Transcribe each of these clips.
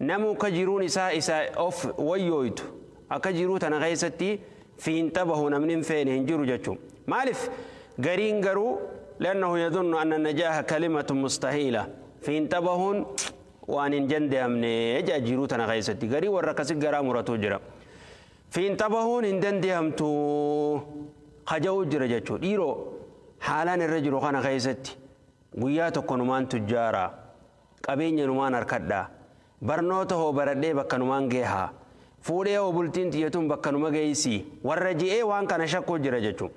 Namuu ka jiruun isaa isa of wayyooytu akka jiruu tana keessatti fiinxa bahu namni hin feene hin jiru jechuudha. Maaliif gariin garuu لأنه يظن أن النجاح كلمة مستحيلة fiinxa bahuun waan hin danda'amne jaa jiruu tana keessatti garii warra akkasii garaa muratu jira. Fiinxa bahuun hin danda'amtu haja'uu jira jechuudha. Dhiiroo haalaan irra jiru kana keessatti guyyaa tokko numaan tujjaaraa qabeenya numaan harkadhaa barnoota hoo baradhee bakka numaan geehaa fuudhee hoo bultiin tiyyatuun bakka numa geessii warra ji'ee waan kana shakkuu jira jechuudha.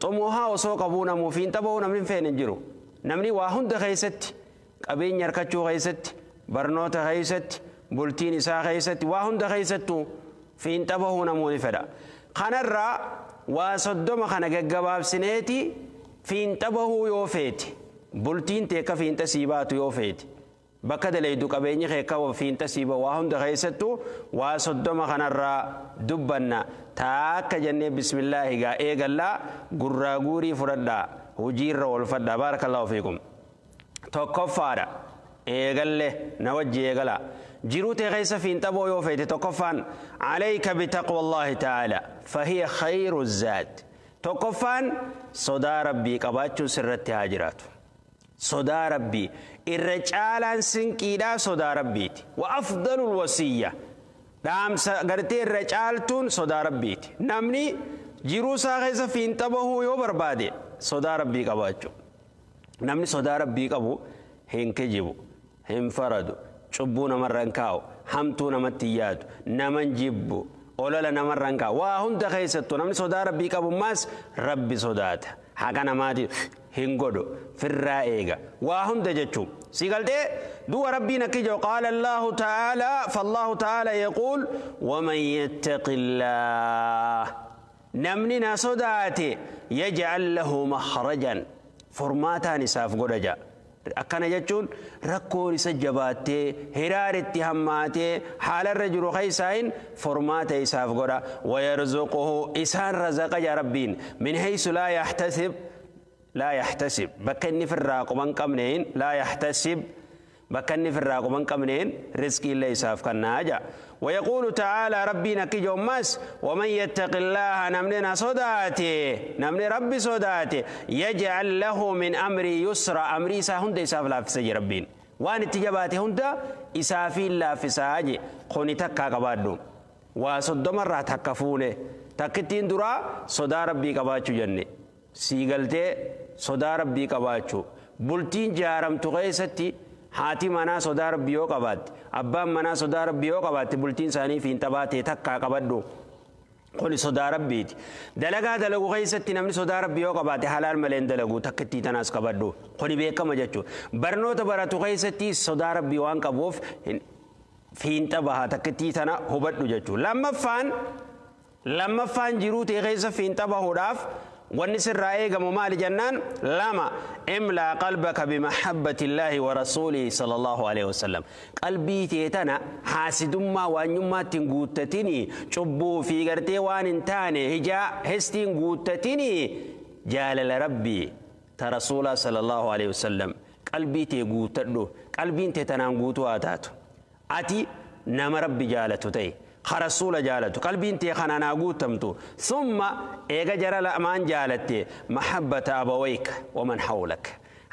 Xumuhaa osoo qabuu namuu fiinxa bahuu namni hin feene hin jiru. Namni waa hunda keessatti qabeenya harkachuu keessatti barnoota keessatti bultiin isaa keessatti waa hunda keessattuu fiinxa bahuu namuu ni fedha. Kanarraa waa 30 kana gaggabaabsineeti fiinxa bahuu yoo feete bultiin tee akka fiinxa sii baatu yoo feete bakka dalaydu qabeenyi kee akka fiinxa sii bahu waa hunda keessattuu waa 30 kanarraa dubbanna taakka jennee bismillaahi gaa eegallaa gurraa guurii fudhadhaa hojiirra oolfadhaa baarakallaahu fiikum. Tokkoffaadha eegalle na wajji eegala jiruu tee keessa fiinxa bahuu yoo feete tokkoffaan alayka bitaqwallaahi ta'aala fahiya khayru zaad. Tokkoffaan sodaa rabbii qabaachuun sirratti haa jiraatu. Sodaa rabbii irra caalaan sinqiidhaa sodaa rabbiiti. Wa afdalul wasiyya dhaamsa gartee irra caaltuun sodaa rabbiiti. Namni jiruu isaa keessa fiinxa bahuu yoo barbaade sodaa rabbii qabaachuu. Namni sodaa rabbii qabu hin kijibu, hin faradu, cubbuu namarra hin kaa'u, hamtuu namatti hin yaadu, nama hin jibbu, olola namarra hin kaa'u. Waa hunda keessattuu namni sodaa rabbii qabummaas rabbi sodaata. Haqa namaatiif hin godhu, firraa eega. Waa hunda jechuun. Si galtee du'a rabbiin akki jedhu qaala Allahu ta'ala fallahu ta'ala yaquul waman yattaqillaah. Namni na sodaate yaj'al lahu makhrajan furmaataan isaaf godha ja'a. Akkana jechuun rakkoon isa jabaattee hiraaritti hammaatee haalarra jiru keessaayin furmaata isaaf godha. Wayarzuquhu isaan razaqa jaa rabbiin min haysu laa yaxtasib laa yaxtasib bakka inni firraa quban qabneen laa yaxtasib bakka inni firraa quban qabneen rizqii illee isaaf kennaa jaa. ويقول تعالى ربنا كي جماس ومن يتق الله نمننا صداته نمن ربي صداته يجعل له من أمري يسرا أمري سا هند إساف لا في ربين وان اتجاباته هند إسافي لا في ساجي خوني تكا قبادو وصد مرة تكفونه تكتين درا صدا ربي قباتشو جنة سيغلتي صدا ربي قباتشو بلتين جارم تغيستي haati manaa sodaa rabbii yoo qabaatte abbaan manaa sodaa rabbii yoo qabaatte bultiin isaanii fiinxa baatee takkaa qabadhu kuni sodaa rabbiiti. Dalagaa dalagu keessatti namni sodaa rabbii yoo qabaate halaal malee hin dalagu takkittii tanaas qabadhu kuni beekama jechuudha. Barnoota baratu keessatti sodaa rabbii waan qabuuf fiinxa baha takkittii tana hubadhu jechuudha. Lammaffaan jiruu ta'e keessa fiinxa bahuudhaaf wanni sirraa eegamu maali jennaan lama imlaa qalbaka bimahabbati illaahi wa rasuulihi sallallahu alaihi wasallam qalbii tee tana haasidummaa waanyummaatti hin guuttatinii cubbuu fi gartee waan hin taane hijaa hestiin guuttatinii jaalala rabbii ta rasuulaa sallallahu alaihi wasallam qalbii tee guuttadhu qalbiin tee tanaan guutuu haa taatu ati nama rabbi jaalatu ta'e خرسول جالتو قلبي انت خنانا قوتمتو ثم ايغا جرى لأمان جالتي محبة أبويك ومن حولك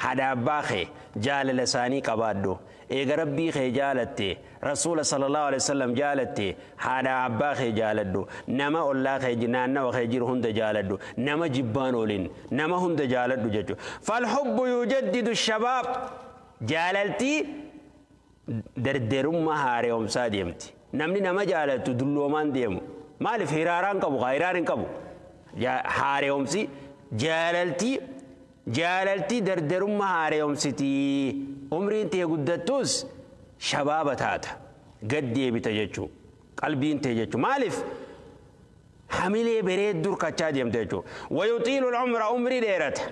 هذا باخي جال لساني قبادو ايغا ربي خي جالتي رسول صلى الله عليه وسلم جالتي هذا باخي جالدو نما الله خي جنانا وخي جير هند جالدو نما جبان ولين نما هند جالدو ججو فالحب يجدد الشباب جالتي دردرم هاري ومساديمتي namni nama jaalatu dulloomaan deemu maaliif hiraaraan qabu hiraar hin qabu haareomsi jaalaltii jaalaltii dardarummaa haareomsitii umriin tee guddattus shabaaba taata gad deebita jechuu qalbiin tee jechuu maaliif hamilee bareedduu kachaa deemta jechuu wayuxiilu umra umrii dheerata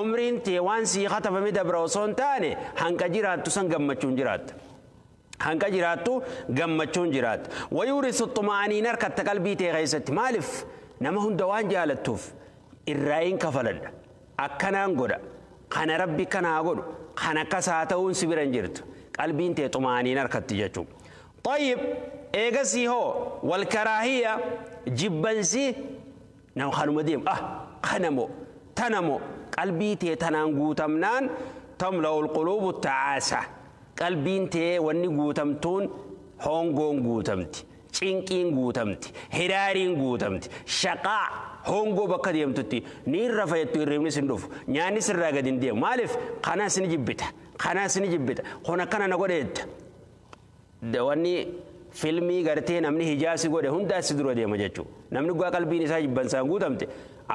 umriin tee waan sii katabame dabra osoo hin taane hanqa jiraattu san gammachuun jiraatta. Hanqa jiraattu gammachuun jiraattu. Wayuurisu xuma'aniin harkatta qalbii tee keessatti maaliif nama hunda waan jaalattuuf irraa hin kafaladha. Akkanaan godha. Kana rabbi kanaa godhu. Kan akkas haa ta'uun si bira hin jirtu. Qalbiin tee xuma'aniin harkatti jechuudha. طيب eegasii hoo walkaraahiya jibbansi nama kanuma deemu kanamo tanamo qalbii tee tanaan guutamnaan tamla'u alquluubu tacaasa qalbiin tee wanni guutamtuun hongoon guutamti cinqiin guutamti hiraariin guutamti shaqaa hongoo bakka deemtutti ni irra fayyattu hirribni sin dhufu nyaanni sirraa gadi hin deemu maaliif kanaas ni jibbita kanaas ni jibbita kun akkana na godheetta wanni filmii gartee namni hijaasi godhe hundaa si dura deema jechuudha namni dhugaa qalbiin isaa jibbansaan guutamte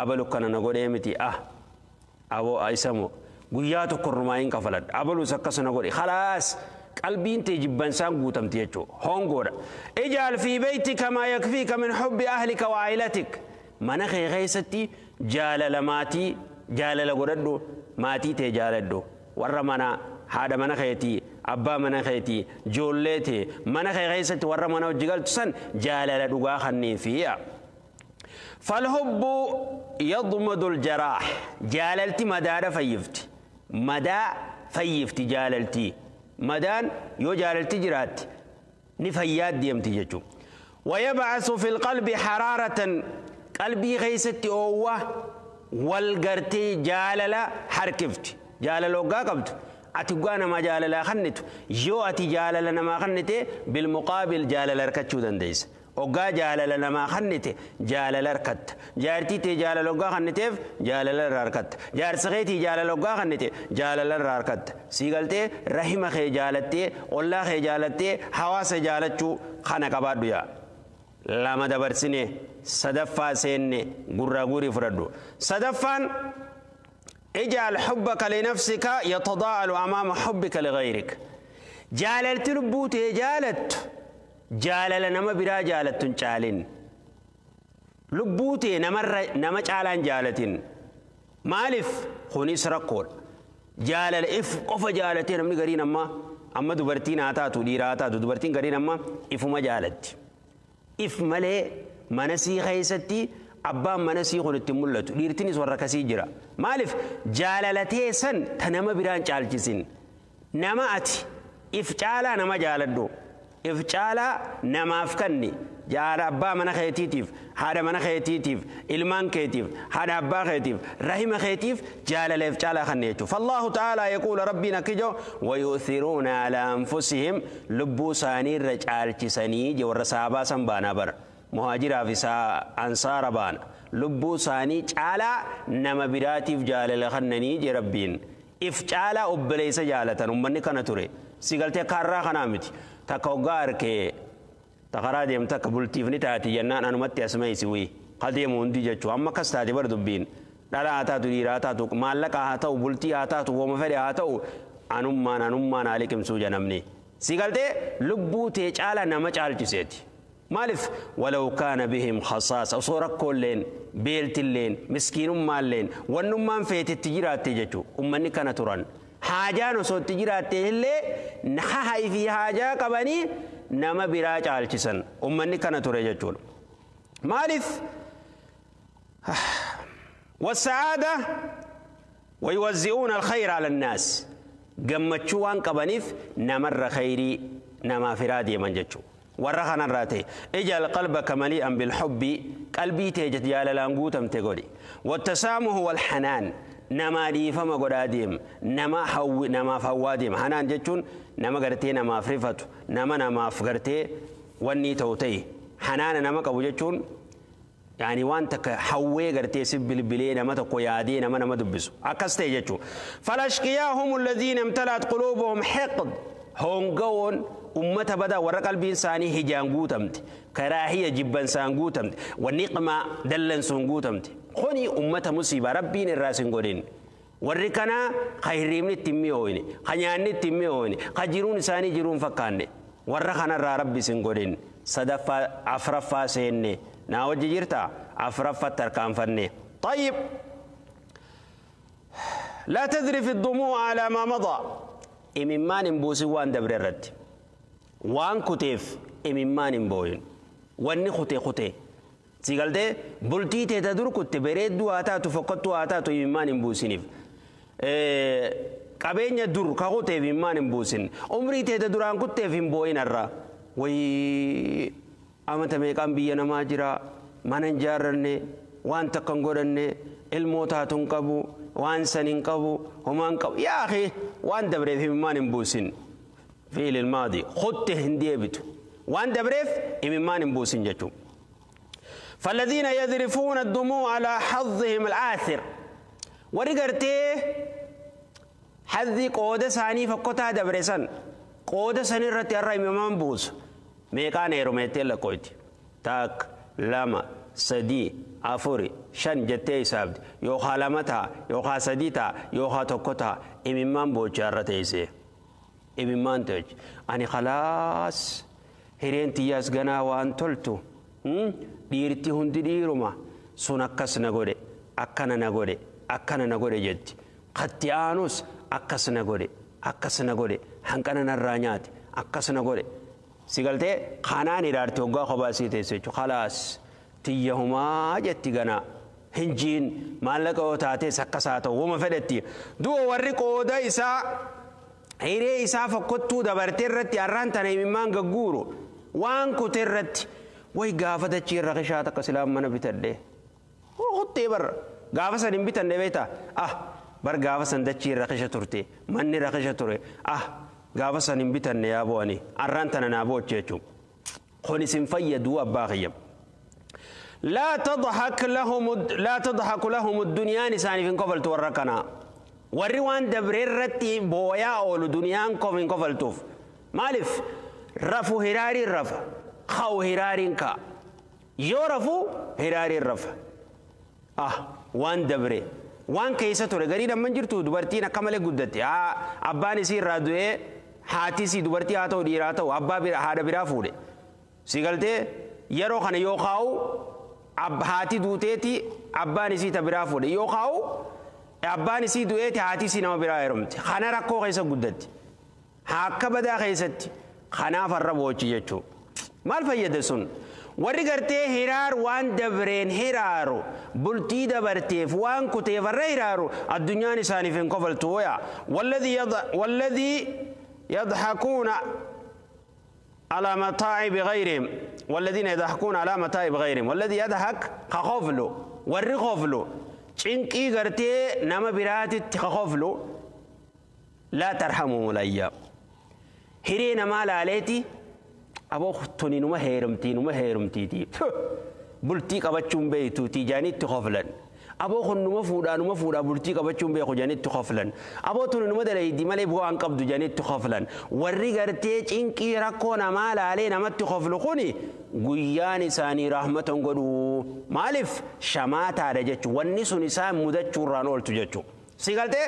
abalu kana na godhee miti aboo isamo guyyaa tokko rumaa hin kafaladha abalus akkasuma godhe khalaas qalbiin tee jibbansaan guutamte jechuudha hongoodha ijaal fi beytika maa yakfiika min hubbi ahlika wa ailatik mana kee keessatti jaalala maatii jaalala godhadhu maatii tee jaaladhu warra mana haadha mana keetii abbaa mana keetii ijoollee tee mana kee keessatti warra mana hojii galtu san jaalala dhugaa kanniifiya. فالحب يضمد الجراح جاللتي مدارة فيفت مدا فيفت جاللتي مدان يو جاللتي جرات نفيات ديمتي جتو ويبعث في القلب حرارة قلبي غيستي أوه والقرتي جاللا حركفت جاللو قاقبت أتقانا ما جاللا خنت يو أتي جاللا ما خنت بالمقابل جاللا ركتشو دنديس وقا جاللا ما خنت جاللا ركت جارتي تي جاللا وقا خنتف جاللا ركت جار سغيتي جاللا وقا خنت جاللا ركت سيقلتي رحمة خي جالتي والله خي جالتي حواس جالتشو خانا كبادو يا lama dabarsine sadaffaa seenne gurraa guurii fudhadhu sadaffaan اجعل حبك لنفسك يتضاءل أمام حبك لغيرك جاللت لبوتي جالت جالل نما برا جالت جالين لبوتي نما جالان جالتين مالف خونيس ركول جالل إف قف جالتين نمني قرين أما دبرتين آتاتو ديرا آتاتو دبرتين قرين أما إفو ما جالت if malee mana sii keessatti abbaan mana sii kun itti mul'atu dhiirtinis warra kasii jira maaliif jaalalatee san ta nama biraan caalchisin nama ati if caalaa nama jaaladhu if caalaa namaaf kanni jaala abbaa mana keetiitiif haadha mana keetiitiif ilmaan keetiif haadha abbaa keetiif rahima keetiif jaalala if caalaa kanne jechuudha fallaahu ta'aalaa yaquula rabbiin akka ijoo wayu'thiruuna alaa anfusihim lubbuu isaanii irra caalchisanii je warra sahabaa san baanaa bara muhaajiraaf isaa ansaara baana lubbuu isaanii caalaa nama biraatiif jaalala kannanii je rabbiin if caalaa obboleessa jaalatan ummanni kana ture si galtee kaarraa kanaa miti takka hoggaa harkee takaraa deemta akka bultiif ni taati jennaan anumatti asmeesi wii kadeemu hundi jechuu amma akkas taate bar dubbiin dhala haa taatu dhiira haa taatu maallaqa haa ta'u bultii haa taatu wooma fedhe haa ta'u anummaan anummaan haa liqimsuu jedhamni si galtee lubbuu tee caala nama caalchiseeti maaliif walaw kaana bihim khasaasa osoo rakkoolleen beeltilleen miskiinummaalleen wannummaan feetetti jiraatte jechuu ummanni kana turan haajaan osoo itti jiraatte illee haha fi haajaa qabanii nama biraa caalchisan ummanni kana ture jechuudha maaliif والسعادة ويوزعون الخير على الناس gammachuu waan qabaniif namarra khayrii namaa firaa deeman jechuu warra kanarraa ta'e ijal qalbaka malii'an bilhubbi qalbii tee jaalalaan guutamte godhi wattasaamuhu walhanaan namaa dhiifama godhaa deema nama hawwi namaaf hawwaa deema hanaan jechuun nama gartee namaaf rifatu nama namaaf gartee wanni ta'u ta'e hanaana nama qabu jechuun yaani waan takka hawwee gartee si bilbilee nama tokko yaadee nama nama dubbisu akkas ta'e jechuu falashqiyaa hum alladhiina imtalaat quluubuhum hiqd hongawoon ummata badaa warra qalbiin isaanii hijaan guutamte karaahiya jibbansaan guutamte waniqmaa dallansuun guutamte kuni ummata musiiba rabbiin irraa sin godhin warri kanaa ka hirriibni itti hin mi'ooyne ka nyaanni itti hin mi'ooyne ka jiruun isaanii jiruun fakkaanne warra kanarraa rabbi sin godhin sadaffaa afraffaa seenne naa wajji jirta afraffatti harkaanfanne طيب لا تذرف الدموع على ما مضى imimmaan hin buusin waan dabre irratti waan kuteef imimmaan hin booyin wanni kute kute si galtee bultii teeta dur kutte bareedduu haa taatu fokkattuu haa taatu imimmaan hin buusiniif qabeenya dur ka kuteef imimmaan hin buusin umrii teeta duraan kutteef hin booyin irra Wayii amata meeqaan biyya namaa jira, mana hin jaarranne, waan takka hin godhanne, ilmoo taatu hin qabu, waan san hin qabu, homaa hin qabu. Yaa akhi, waan dabreef imimmaan hin buusin. Fi'il ilmaadi kutte hin deebitu, waan dabreef imimmaan hin buusin jechuudha. فالذين يذرفون الدموع على حظهم الآثر ورقرتي حظي قودة ساني فكوتا دبرسن قودة ساني رتي الرأي ممان بوس ميقان ايروميتي لكويتي تاك لما سدي أفوري شن جتي سابد يوخا لمتا يوخا سديتا يوخا توكوتا إممان بوچ الرتيسي إممان توج أني خلاص هيرين تياس غنا وان تلتو dhiirti hundi dhiiruma sun akkas na godhe, akkana na godhe, akkana na godhe jetti. Katti aanus akkas na godhe, akkas na godhe, hanqana narraa nyaate, akkas na godhe. Si galtee kanaan hiraarti hoggaa kophaa sii teesse jechuudha. Khalaas tiyyahumaa jetti ganaa. Hinjiin maallaqa yoo taates akkas haa ta'u wama fedhetti. Du'a warri qooda isaa hiree isaa fokkottuu dabartee irratti har'aan tana imimmaan gagguuru waan kute irratti. Way gaafa dachii irra qishaa takka silaan mana bitadhe. Kuttee barra. Gaafa san hin bitanne beektaa? Ah, bar gaafa san dachii irra qisha turte. Manni irra qisha ture. Ah, gaafa san hin bitanne yaa bo'ani. Arraan tana naa booche jechuudha. Kun isin fayyaduu abbaa kiyya. لا تضحك لهم لا تضحك لهم الدنيا نساني في قفلت ورقنا والروان دبررتي بويا أول دنيا كم في قفلتوف مالف رفو هراري رفا خو هرارين كا يورفو هراري رفا آه وان دبري وان كيسة توري غريدا من جرتو دبرتينا كمالي قدتي أباني سي رادوي هاتي سي دبرتي هاتو ديراتو أبا بيرا هادا بيرا فودي سيغلتي يرو خان يوخاو أب هاتي دوتيتي أباني سي تبرا فودي يوخاو أباني سي دويتي هاتي سي نما بيرا يرمتي خانا ركو خيسة قدتي هاكا بدا خيستي خانا فربوچي جچو maal fayyada sun warri gartee hiraar waan dabreen hiraaru bultii dabarteef waan kuteef irra hiraaru addunyaan isaaniif hin kofaltu waya. والذي يضحكون على متاعب غيرهم والذين يضحكون على متاعب غيرهم والذي يضحك خخفلو warri khoflu cinqii gartee nama biraatitti khoflu لا ترحمهم الأيام hiree namaa laaleeti aboo tuni numa heerumtii numa heerumtiiti bultii qabachuun beektuuti jaanitti khoflan aboo kun numa fuudhaa numa fuudhaa bultii qabachuun beeku jaanitti khoflan aboo tuni numa dalaydii malee bu'aan qabdu jaanitti khoflan warri gartee cinqii rakkoo namaa laalee namatti khoflu kuni guyyaan isaanii rahmatan godhu maaliif shamaataadha jechuun wanni sun isaan mudachuurraan ooltu jechuun si galtee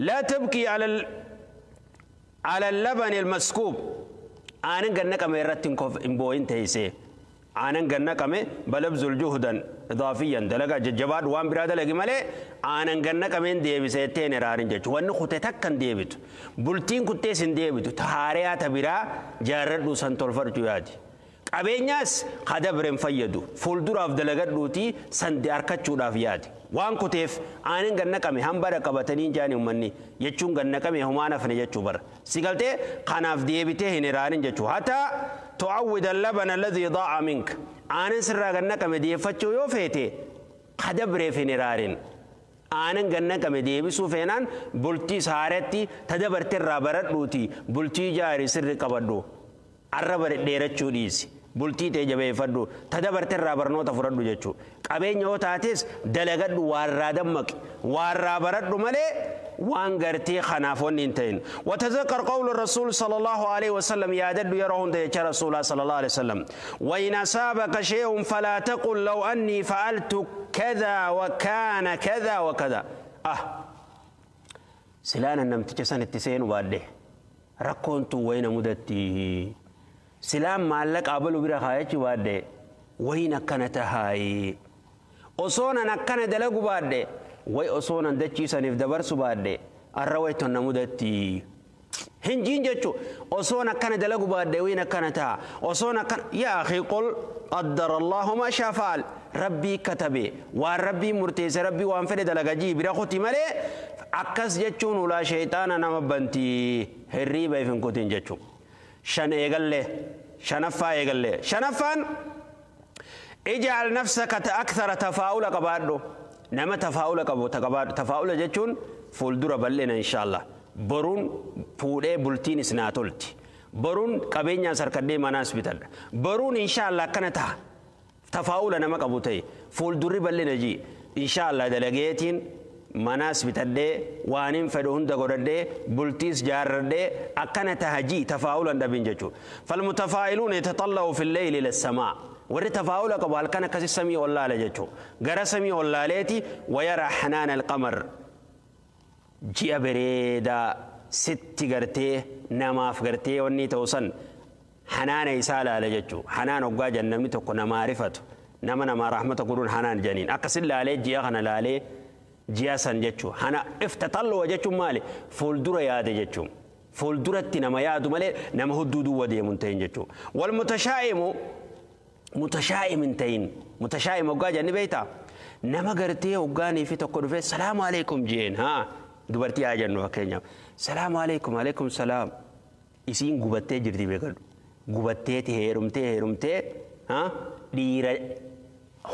laa tabkii ala اللبن المسكوب aanan gannaqame irratti hin boo'in teessee aanan gannaqame balabzul juhdan idaafiyan dalagaa jajjabaadhu waan biraa dalagi malee aanan gannaqameen deebisee itteen hiraarin jechuudha. Wanni kute takka hin deebitu. Bultiin kuttees hin deebitu. Haareyaa ta biraa jaarradhu san tolfadhu yaadi. Qabeenyaas kadabre hin fayyadu. Fuulduraaf dalagadhuutii san harkachuudhaaf yaadi. Waan kuteef aanan gannaqame hambara qabatanii jaani uummanni jechuun gannaqame homaan hafne jechuu bara. Si galtee kanaaf deebitee hin hiraarin jechuu. Hataa tu'awwida اللبن الذي ضاع منك. Aanan sirraa gannaqame deeffachuu yoo feete kadabreef hin hiraarin. Aanan gannaqame deebisuu feenaan bultii saaretti tadabarteerraa baradhuuti bultii jaarii sirri qabadhu. Arraba dheerachuu dhiisi. Bultii ta'e jabeeffadhu tadabarteerraa barnoota fudhadhu jechuudha. Qabeenya yoo taates dalagadhu waarraa dammaqi waarraa baradhu malee waan gartee kanaaf wanni hin ta'in. وتذكر قول الرسول صلى الله عليه وسلم yaadadhu yeroo hunda jecha رسول صلى الله عليه وسلم وإن أصابك شيء فلا تقل لو أني فعلت كذا وكان كذا وكذا. آه سلانا namticha sanitti seenu baadhe rakkoon tun wayna mudatti silaan maallaqa abalu bira kaayachi baadhe wayin akkana tahaayi osoonan akkana dalagu baadhe way osoonan dachiisaniif dabarsu baadhe arra way tonna mudatti hinjiin jechu osoon akkana dalagu baadhe wayin akkana taha osoon akkana yaa akhi qul qaddara allahu ma shaa fa'al rabbii katabe waan rabbii murteesse rabbii waan fedhe dalaga jii bira kuti malee akkas jechuun ulaa shayxaana nama banti hirriiba if hin kutin jechuu. Shan eegalle Shanaffaa eegallee. Shanaffaan ij'al nafsaka akthara tafaa'ula qabaadhu. Nama tafaa'ula qabu qabaadhu. Tafaa'ula jechuun fuuldura bal'ina inshaallah. Boruun fuudhee bultiinis naa tolti. Boruun qabeenyaan sarkadhee manaas bitadha. Boruun inshaallah akkana ta'a. Tafaa'ula nama qabu ta'e fuuldurri bal'ina jii. Inshaallah dalageetiin manaas bitadhee waanin fedhu hunda godhadhee bultiis jaarradhee akkana taha jii tafaa'ula hin dhabin jechuudha. Falmutafaa'iluun yataxalla'u fil-layli ila samaa. Warri tafaa'ula qabu halkan akkasi samii ol laala jechuudha. Gara samii ol laaleeti wayara hanaana alqamar. Ji'a bareedaa sitti gartee namaaf gartee wanni ta'u san hanaana isaa laala jechuudha. Hanaan hoggaa jenna namni tokko namaa rifatu. Nama namaa rahmata godhuun hanaan janiin. Akkasin laalee ji'a kana laalee ji'a san jechuudha. Hana iftaxalluwa jechuun maali? Fuuldura yaade jechuudha. Fuulduratti nama yaadu malee nama hudduu duwwa deemu hin ta'in jechuudha. Wal mutashaa'imu mutashaa'im hin ta'in. Mutashaa'im hoggaa jenni beektaa? Nama gartee hoggaanii fi tokko dhufee salaamu alaikum jeen haa dubartii haa jennu fakkeenyaaf. Salaamu alaikum alaikum salaam. Isiin gubattee jirti beekadhu. Gubatteeti heerumtee heerumtee haa dhiira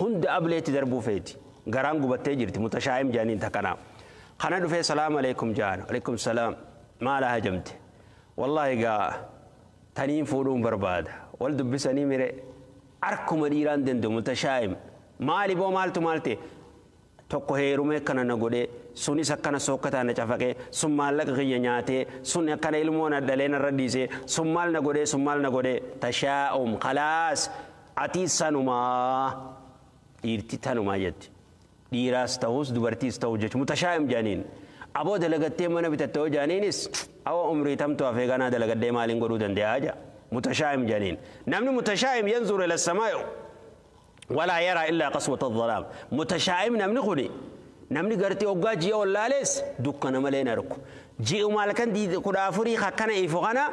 hunda ableetti darbuu feeti. Garaan gubattee jirti mutashaa'im jaaniin takkanaa. Kana dhufee salaamu alaikum jaan alaikum salaam maal hajamte. Wallaahi gaa taniin fuudhuun barbaada. Wal dubbisanii mire arkuma dhiiraan danda'u mutashaa'im. Maali boo maaltu maal ta'e tokko heerumee akkana na godhee sunis akkana sookkataa na cafaqee sun maallaqa kiyya nyaatee sun akkana ilmoo na dhalee narra dhiisee sun maal na godhee sun maal na godhee tashaa'um khalaas atii sanumaa dhiirti tanumaa jetti. Dhiiraas ta'us dubartiis ta'u jechuudha mutashaa'im jaaniin. Aboo dalagattee mana bitatte hoo jaaniinis awwa umrii tamtu hafee ganaa dalagadhee maaliin godhuu danda'a jaa mutashaa'im jaaniin. Namni mutashaa'im yanzuru ila samaa'i ولا يرى إلا قسوة الظلام. متشائم نمني خني نمني قرتي أوجا جي ولا ليس دكنا ملينا ركو جي ومالكن دي كدافري خكنا إفغنا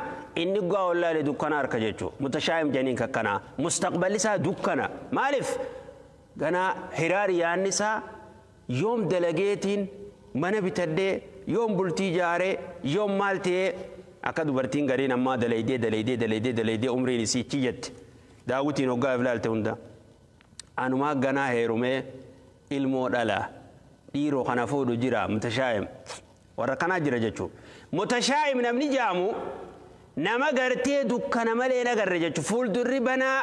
إني جا ولا لدكنا أركجتشو متشائم جنين ككنا مستقبل لسا دكنا مالف جنا هراري النساء يوم دلجيتين من بتدي يوم بلتي جاري يوم مالتي أكاد برتين قرين أما دليدي دليدي دليدي دليدي عمري نسيتيت داوتي نوقف لالتوندا anumaa ganaa heerumee ilmoo dhala dhiiroo kana fuudhu jira mutashaa'im warra kanaa jira jechuudha. Mutashaa'im namni jaamu nama gartee dukkana malee nagarre jechuudha. Fuuldurri banaa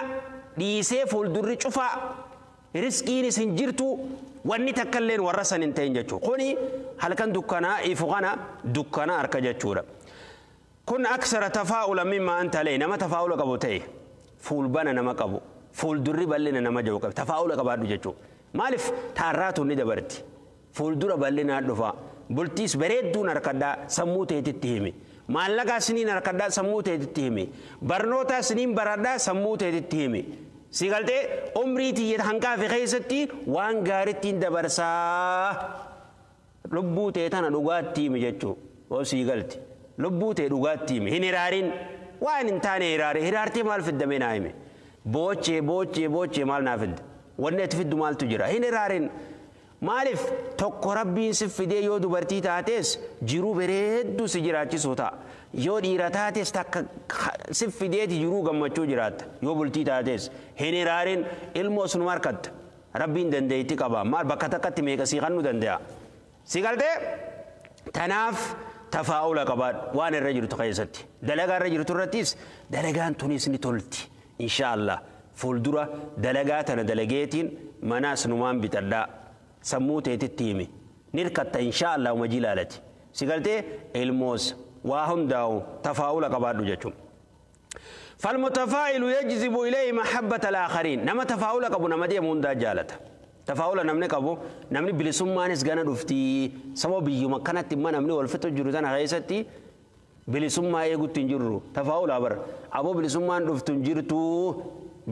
dhiisee fuuldurri cufaa riskiinis hin jirtu wanni takka illeen warra san hin ta'in jechuudha. Kuni halkan dukkanaa ifu kana dukkana harka jechuudha. Kun aksara tafaa'ula mimma anta alayhi nama tafaa'ula qabu ta'e fuulbana nama qabu. Fuuldurri bal'ina nama jiru qabu tafaa'ula qabaadhu jechuudha. Maaliif taarraatu ni dabarti. Fuuldura bal'inaa dhufa. Bultiis bareedduun harkadhaa sammuu ta'eetitti himi. Maallaqaa siniin harkadhaa sammuu ta'eetitti himi. Barnootaa siniin baradhaa sammuu ta'eetitti himi. Si galtee umrii tiyya hanqaafi keessatti waan gaarittiin dabarsaa lubbuu ta'e tana dhugaatti himi jechuudha. Oo sii galti. Lubbuu ta'e dhugaatti himi. Hin hiraarin. Waan hin taane hiraare. Hiraartee maal fiddamee naa himi. Boochee boochee boochee maal naa fidda? Wanni ati fiddu maaltu jira? Hin hiraarin. Maaliif tokko rabbiin si fidee yoo dubartii taates jiruu bareedduu si jiraachisuu ta'a. Yoo dhiira taates takka si fideeti jiruu gammachuu jiraatta. Yoo bultii taates hin hiraarin ilmoo sunuma harkatta. Rabbiin dandeetti qaba. Maal bakka takkatti meeqa sii kennuu danda'a? Si galtee? Tanaaf tafaa'ula qabaadhu waan irra jirtu keessatti. Dalagaa irra jirtu irrattis dalagaan tunis ni tolti. Inshaallah fuuldura dalagaa tana dalageetiin manaas numaan bitadhaa sammuu teetitti himi nirkatta inshaallah uma jilaalati si galtee ilmoos waa hundaa'u tafaa'ula qabaadhu jechuudha. فالمتفائل يجذب إليه محبة الآخرين نما تفاؤل قبو نما دي موندا جالتا تفاؤل نمني قبو نمني بلسمانس غنا دفتي سبب بيوم كانت ما نمني والفتو جرودان غيستي bilisummaa eegutti hin jirru tafaa'ula bar aboo bilisummaan dhuftu hin jirtu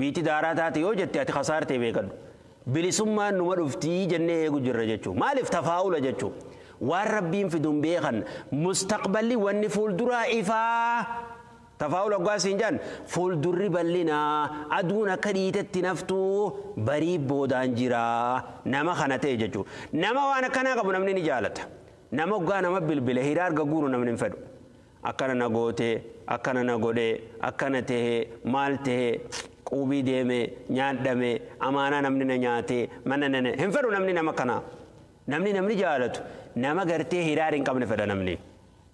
biitti daaraa taate yoo jette ati kasaartee beekadhu bilisummaan numa dhuftii jennee eegu jirra jechuudha maaliif tafaa'ula jechuudha waan rabbiin fiduun beekan mustaqballi wanni fuulduraa ifaa tafaa'ula hoggaa siin jaan fuuldurri bal'inaa aduun akka dhiitetti naftuu barii boodaan jiraa nama kana ta'e jechuudha nama waan akkanaa qabu namni ni jaalata nama hoggaa nama bilbile hiraar gaguuru namni hin fedhu. Akkana na gootee, akkana na godhee, akkana tahee, maal tahee, quubii deemee, nyaadhamee, amaanaa namni na nyaatee, mana nane hin fedhu namni nama kanaa. Namni jaalatu nama gartee hiraar hin qabne fedha namni.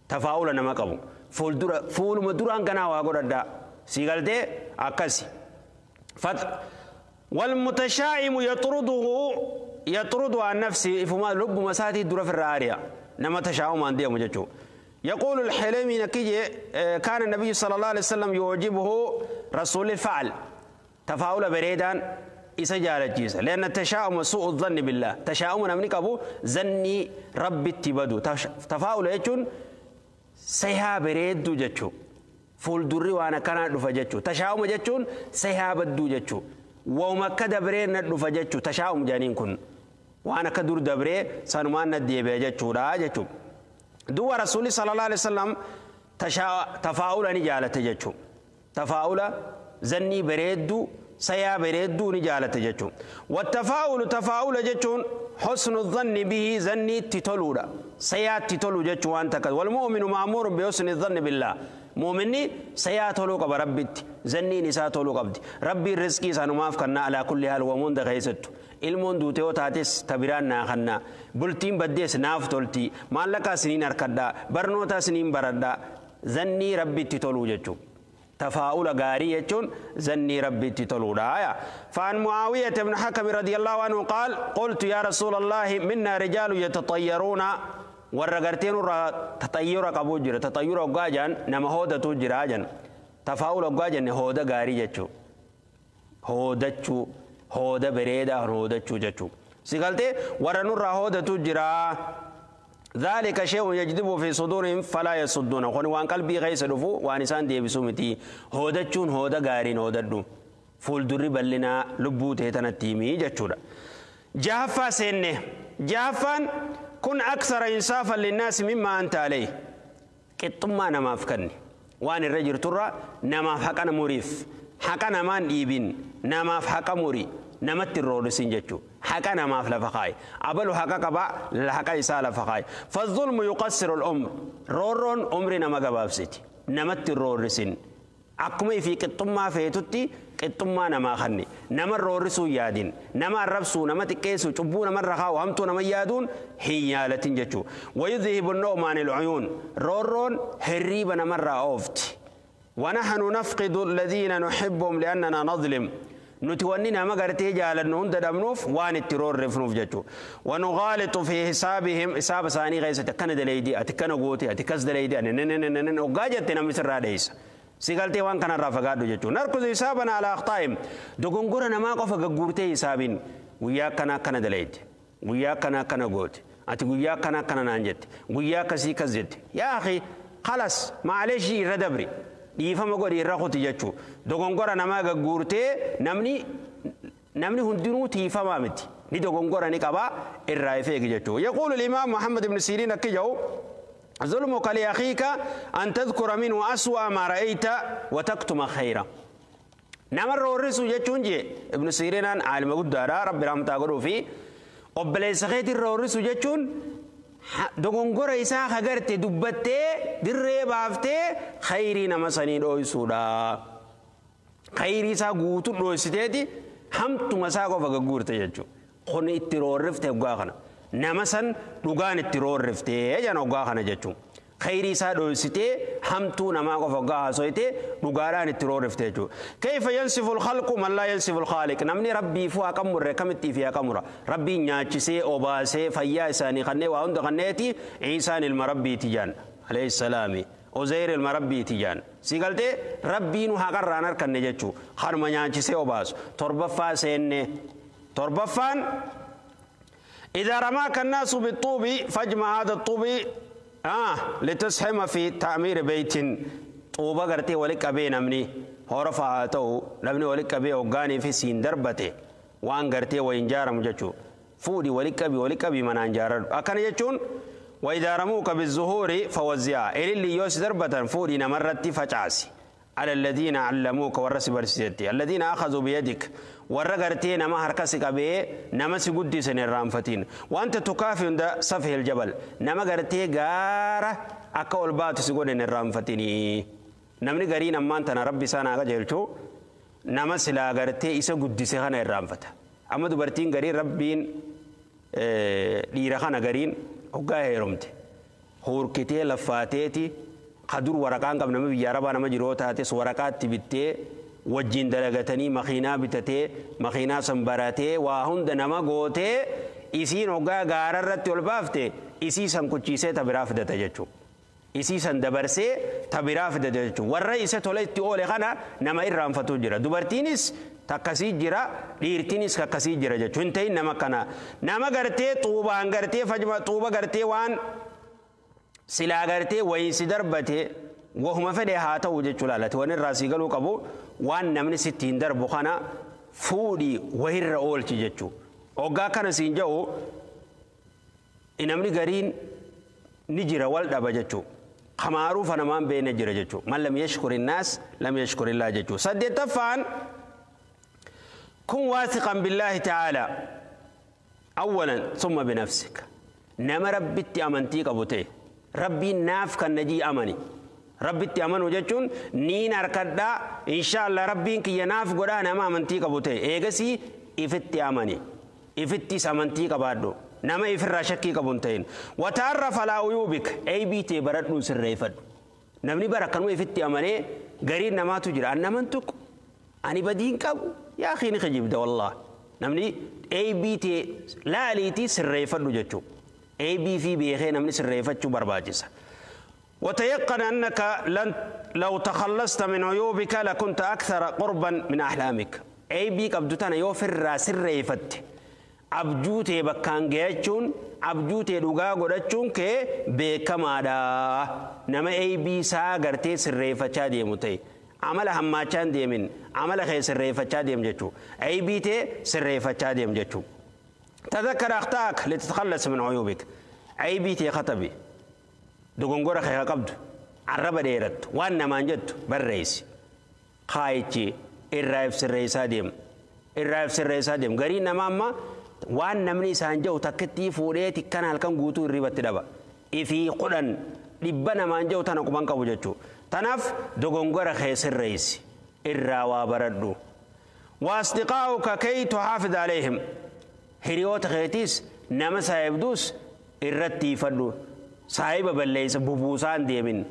Tafaa'ula nama qabu. Fuuldura fuuluma duraan kanaa waa godhadhaa. Sii galtee akkasi. والمتشائم يطرده عن نفسه فما لب مساتي در في الرارية نما تشاؤم عن ديهم جتشو. يقول الحليمي نكيجي كان النبي صلى الله عليه وسلم يعجبه رسول الفعل تفاؤل بريدان إسجال الجيزة، لأن التشاؤم سوء الظن بالله. تشاؤم نمنك أبو زني ربي اتبدو. تفاؤل يجون سيها بريد جتشو فول دري وانا كان دفا جتشو. تشاؤم جتشون سيها بدو جتشو وما كدبرين ندفا جتشو. تشاؤم جانين كن وانا كدور دبري سنمان ندي جتشو را جتشو. دو رسول صلى الله عليه وسلم تفاؤل نجالة جتشو. تفاؤل زني بريدو سيا بريدو نجالة جتشو. والتفاؤل تفاؤل جتشون حسن الظن به زني تتولودا سيا تتولو جتشو أنت كذا. والمؤمن مأمور بحسن الظن بالله. مؤمني سيا تولو قب ربت زني نساء تولو قبد ربي الرزقي سنماف كنا على كل حال ومن دغيست ilmoon duute yoo taates tabiraan naa kannaa bultiin baddees naaf tolti maallaqa isiniin harkadhaa barnoota isiniin baradhaa zannii rabbitti toluu jechuudha. تفاؤل غاري يجون زني ربي تتلودا. فعن معاوية بن حكم رضي الله عنه قال قلت يا رسول الله منا رجال يتطيرون ورغرتين تطير قبوجر تطير غاجان نما هودا تجراجان تفاؤل غاجان هودا غاري يجو هودچو هودا بريدا هودچو جچو سيغلتي ورنور هودا تجرا ذلك شيء يجذب في صدورهم فلا يصدون. خون وان قلبي غيس دفو وان انسان دي بسومتي هودچون هودا غارين هوددو فول دري بلنا لبو تهتنتيمي جچودا. جافا سنه جافان كن اكثر انصافا للناس مما انت عليه. قطما نما فكني وان الرجل ترى نما حقنا مريف حقنا مان ديبين نما حق مري نمت الرولسين جچو حقنا ما في لفقاي أبلو حقا قبا لحقا إسا لفقاي. فالظلم يقصر الأمر رورون عمرنا ما قبابسيتي نمت الرولسين أقمي في قطما فيتوتي قطما نما خني نما الرولسو يادين نما الربسو نما تكيسو چبو نما الرخاو همتو نما يادون هيالة جچو. ويذهب النوم عن العيون رورون هريبا نما الرأوفت. ونحن نفقد الذين نحبهم لأننا نظلم. نتونينا ما قرتي جالن هند دمنوف وان الترور رفنوف جتو. ونغالط في حسابهم حساب ثاني غيسة كان دليدي أتكن غوتي أتكز دليدي نن وقاجت نمس الراديس سيقالتي وان كان الرافقات جتو. نركز حسابنا على أخطائهم دقنقرنا ما قف غورتي حسابين ويا كنا كان دليدي ويا كنا كان غوتي أتي ويا كنا كان نانجت ويا كسي كزت يا أخي خلاص معلش ردبري dhiifama godhi irra kuti jechuu dogongora namaa gagguurtee namni hundinuu tiifamaa miti ni dogongora ni qabaa irraa ifeegi jechuu. يقول الإمام محمد بن سيرين كجو ظلمك لأخيك أن تذكر منه أسوأ ما رأيت وتكتم خيرا. نما الرورسو jechuun jee ابن سيرين عالم guddaadha rabbi rahmataa godhuu fi obboleessa keetii roorrisu jechuun dogongora isaa hagarte dubbattee dirree baaftee khayrii nama sanii dhooysuudha. Khayrii isaa guutuu dhooysiteeti hamtuma isaa qofa gagguurte jechuudha. Kun itti roorrifte hoggaa kana. Nama san dhugaan itti roorriftee jedhan hoggaa kana jechuudha. Khayrii isaa dhooysitee hamtuu namaa qofa hoggaa haasoytee dhugaadhaan itti roorrifte jechuudha. Kayfa yansifu alkhalqu man laa yansifu alkhaaliq. Namni rabbiifuu haqa murre kamittii fi haqa mura. Rabbiin nyaachisee obaasee fayyaa isaanii kannee waa hunda kanneeti Iisaan ilma rabbiiti jaan alayhi salaami. Uzayr ilma rabbiiti jaan. Si galtee rabbiinu haqarraan harkanne jechuudha. Harma nyaachisee obaasu. Torbaffaa seenne. Torbaffaan إذا رماك الناس بالطوب فاجمع هذا الطوب لتسهم في تعمير بيت. طوبة قرتي ولك أبي نمني هرفع تو نمني ولك أبي أوغاني في سين دربته وان قرتي وإنجار مجتشو فودي ولك أبي ولك أبي من أنجار أكن يجون. وإذا رموك بالزهور فوزع إلى اللي يوس دربة فودي نمرت فجعسي على الذين علموك ورس برسيتي الذين أخذوا بيدك ورغرتي نما هركسك به نما سجودي سن الرامفتين وأنت تكافي عند سفه الجبل نما غرتي غارة akka ol baatu si godhe hin irraanfatinii. Namni gariin ammaan tana rabbi isaa naa qajeelchu nama silaa gartee isa guddise kana irraanfata. Amma dubartiin gariin rabbiin dhiira kana gariin hoggaa heerumte hurkitee laffaateeti kadur waraqaan qabna nama biyya arabaa nama jiroo taates waraqaatti bittee wajjin dalagatanii makiinaa bitatee makiinaa san baratee waa hunda nama gootee isiin hoggaa gaararratti ol baafte isii san kuchiisee ta biraa fidata jechuudha. Isii san dabarsee ta biraa fidata jechuudha. Warra isa tola itti oole kana nama irraanfatu jira. Dubartiinis takkasii jira dhiirtiinis kakkasii jira jechuudha. Hin ta'in nama kana nama gartee xuubaan gartee fajma xuuba gartee waan silaa gartee wayii si darbate wahuma fedhe haa ta'u jechuu laalate waan irraa sii galuu qabu waan namni sitti hin darbu kana fuudhii wahirra oolchi jechuu. Hoggaa kana siin jedhu namni gariin ni jira wal dhaba jechuu. Kamaaruufa namaan beene jira jechuu. Man lam yashkuri naas lam yashkurillaa jechuu. Saddeettaffaan kun waasiqan billaahi ta'aalaa awwalan summa binafsika. Nama rabbitti amantii qabu ta'e rabbiin naaf kan najii amani. Rabbitti amanuu jechuun niin harkadhaa inshaallah rabbiin kiyya naaf godhaa nama amantii qabu ta'e eegasii ifitti amani. Ifittis amantii qabaadhu. Nama ifirraa shakkii qabu hin ta'in. Wataarra falaa uyuubik aybii tee baradhuun sirreeffadhu. Namni bara akkanuma ifitti amanee gariin namaatu jira. An naman tuqu ani badiin qabu yaa akhi ni kijibda wallah. Namni aybii tee laaliitii sirreeffadhu jechuudha. Aybii fi beekee namni sirreeffachuu barbaachisa. وتيقن أنك لن لو تخلصت من عيوبك لكنت أكثر قربا من أحلامك. عيبي قبضتنا يوفر سريفت. abjuu bakkaan gayachuun abjuu tee dhugaa godhachuun kee beekamaadha. Nama aybii isaa gartee sirreeffachaa deemu ta'e amala hammaachaa hin deemin amala kee sirreeffachaa deemu jechuudha. Aybii tee sirreeffachaa deemu jechuudha. تذكر أخطاءك لتتخلص من عيوبك. عيبي تي خطبي دغنغورا خي قبض عربة ديرت وأنا ما جت برئيس خايتي الرايف سرئيسا ديم الرايف سرئيسا ديم غرين ماما waan namni isaan jedhu takkittii fuudhee tikkana halkan guutuu hirribatti dhaba. Ifii kudhan dhibba namaan jedhu tana quban qabu jechuudha. Tanaaf dogongora kee sirreessi irraa waa baradhu. Waasdiqaa'uka kay tuhaafid aleehim. Hiriyoota keetiis nama saayibduus irratti ifadhu. Saayiba balleessa bubuusaan deemin.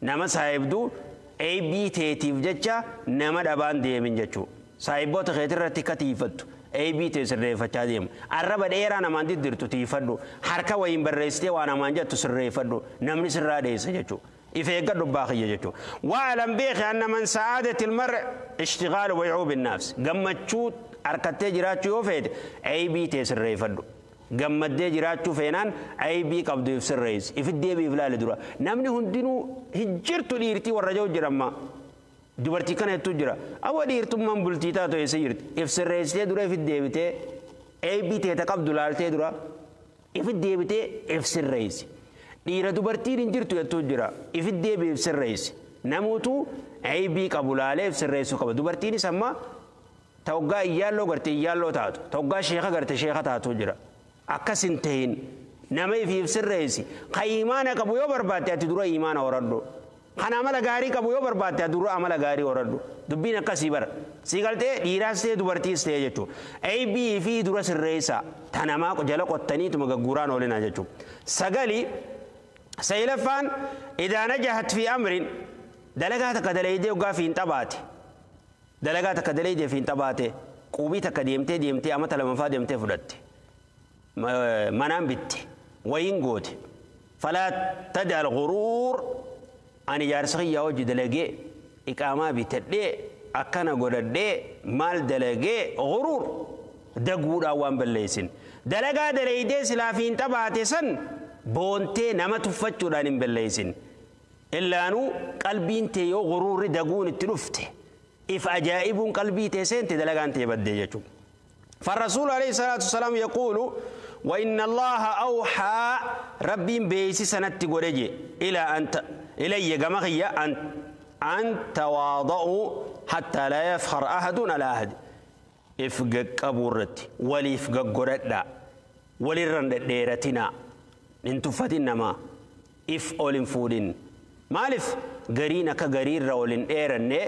Nama saayibduu aybii teetiif jecha nama dhabaan deemin jechuudha. Saayiboota keetirratti katiifattu. Aybii tee sirreeffachaa deemu. Arraba dheeraa namaan diddirtu tiifadhu. Harka wayiin barreessitee waa namaan jettu sirreeffadhu. Namni sirraa dheessa jechuudha. If eeggadhu baaqiyya jechuudha. Wa'alam beeki anna man sa'aadati ilmar'i ishtigaalu wayuubi nafs. Gammachuu harkattee jiraachuu yoo feete aybii tee sirreeffadhu. Gammaddee jiraachuu feenaan aybii qabdu if sirreessi. Ifit deebiif ilaali dura. Namni hundinuu hin jirtu dhiirtii warra jiru jiramma. Dubartii kana hedduu jira. Awwa dhiirtummaan bultii taatu eessa jirti? If sirreessitee dura ifit deebitee aybii teeta qabdu laaltee dura ifit deebitee if sirreessi. Dhiira dubartiin hin jirtu hedduu jira. Ifit deebi if sirreessi. Namoota aybii qabu laalee if sirreessuu qaba. Dubartiinis amma tawaggaa iyyaalloo garte iyyaalloo taatu. Tawaggaa sheeka garte sheeka taatu jira. Akkas hin ta'in nama if sirreessi. Kan imaana qabu yoo barbaadde ati dura imaana horadhu. Kan amala gaarii qabu yoo barbaadde dura amala gaarii horadhu. Dubbiin akkasii bara. Si galtee dhiiraas ta'e dubartiis ta'e jechuudha. Aybii fi dura sirreessa. Tanamaa jala qottaniituma gagguraan oolinaa jechuudha. Sagali saylaffaan idaa najahat fi amrin dalagaa takka dalaydee hoggaa fi hin xabaate. Dalagaa takka dalaydee fi hin xabaate. Qubii takka deemtee deemtee amata lamaffaa deemtee fudhatte. Manaan bitte. Wayiin goote. Falaa tadal ghuruur ani jaarsa kiyyaa hojii dalagee iqaamaa bitadhee akkana godhadhee maal dalagee ghuruur daguudhaan waan balleessin. Dalagaa dalaydee silaa fi hin xabaate san boontee nama tuffachuudhaan hin balleessin. Illaanuu qalbiin tee yoo ghuruurri daguun itti dhufte if ajaa'ibuun qalbii tee seente dalagaan tee baddee jechuudha. فالرسول عليه الصلاة والسلام يقول وإن الله أوحى ربي بيسي سنتي قريجي إلى أن إلي جمغية أن تواضعوا حتى لا يفخر أحد على أحد. إفقك أبورتي ولي إفقك قرد ولي رند ديرتنا انتفتنا ما If ol hin fuudhin. Maaliif gariin akka gariirra ol hin dheeranne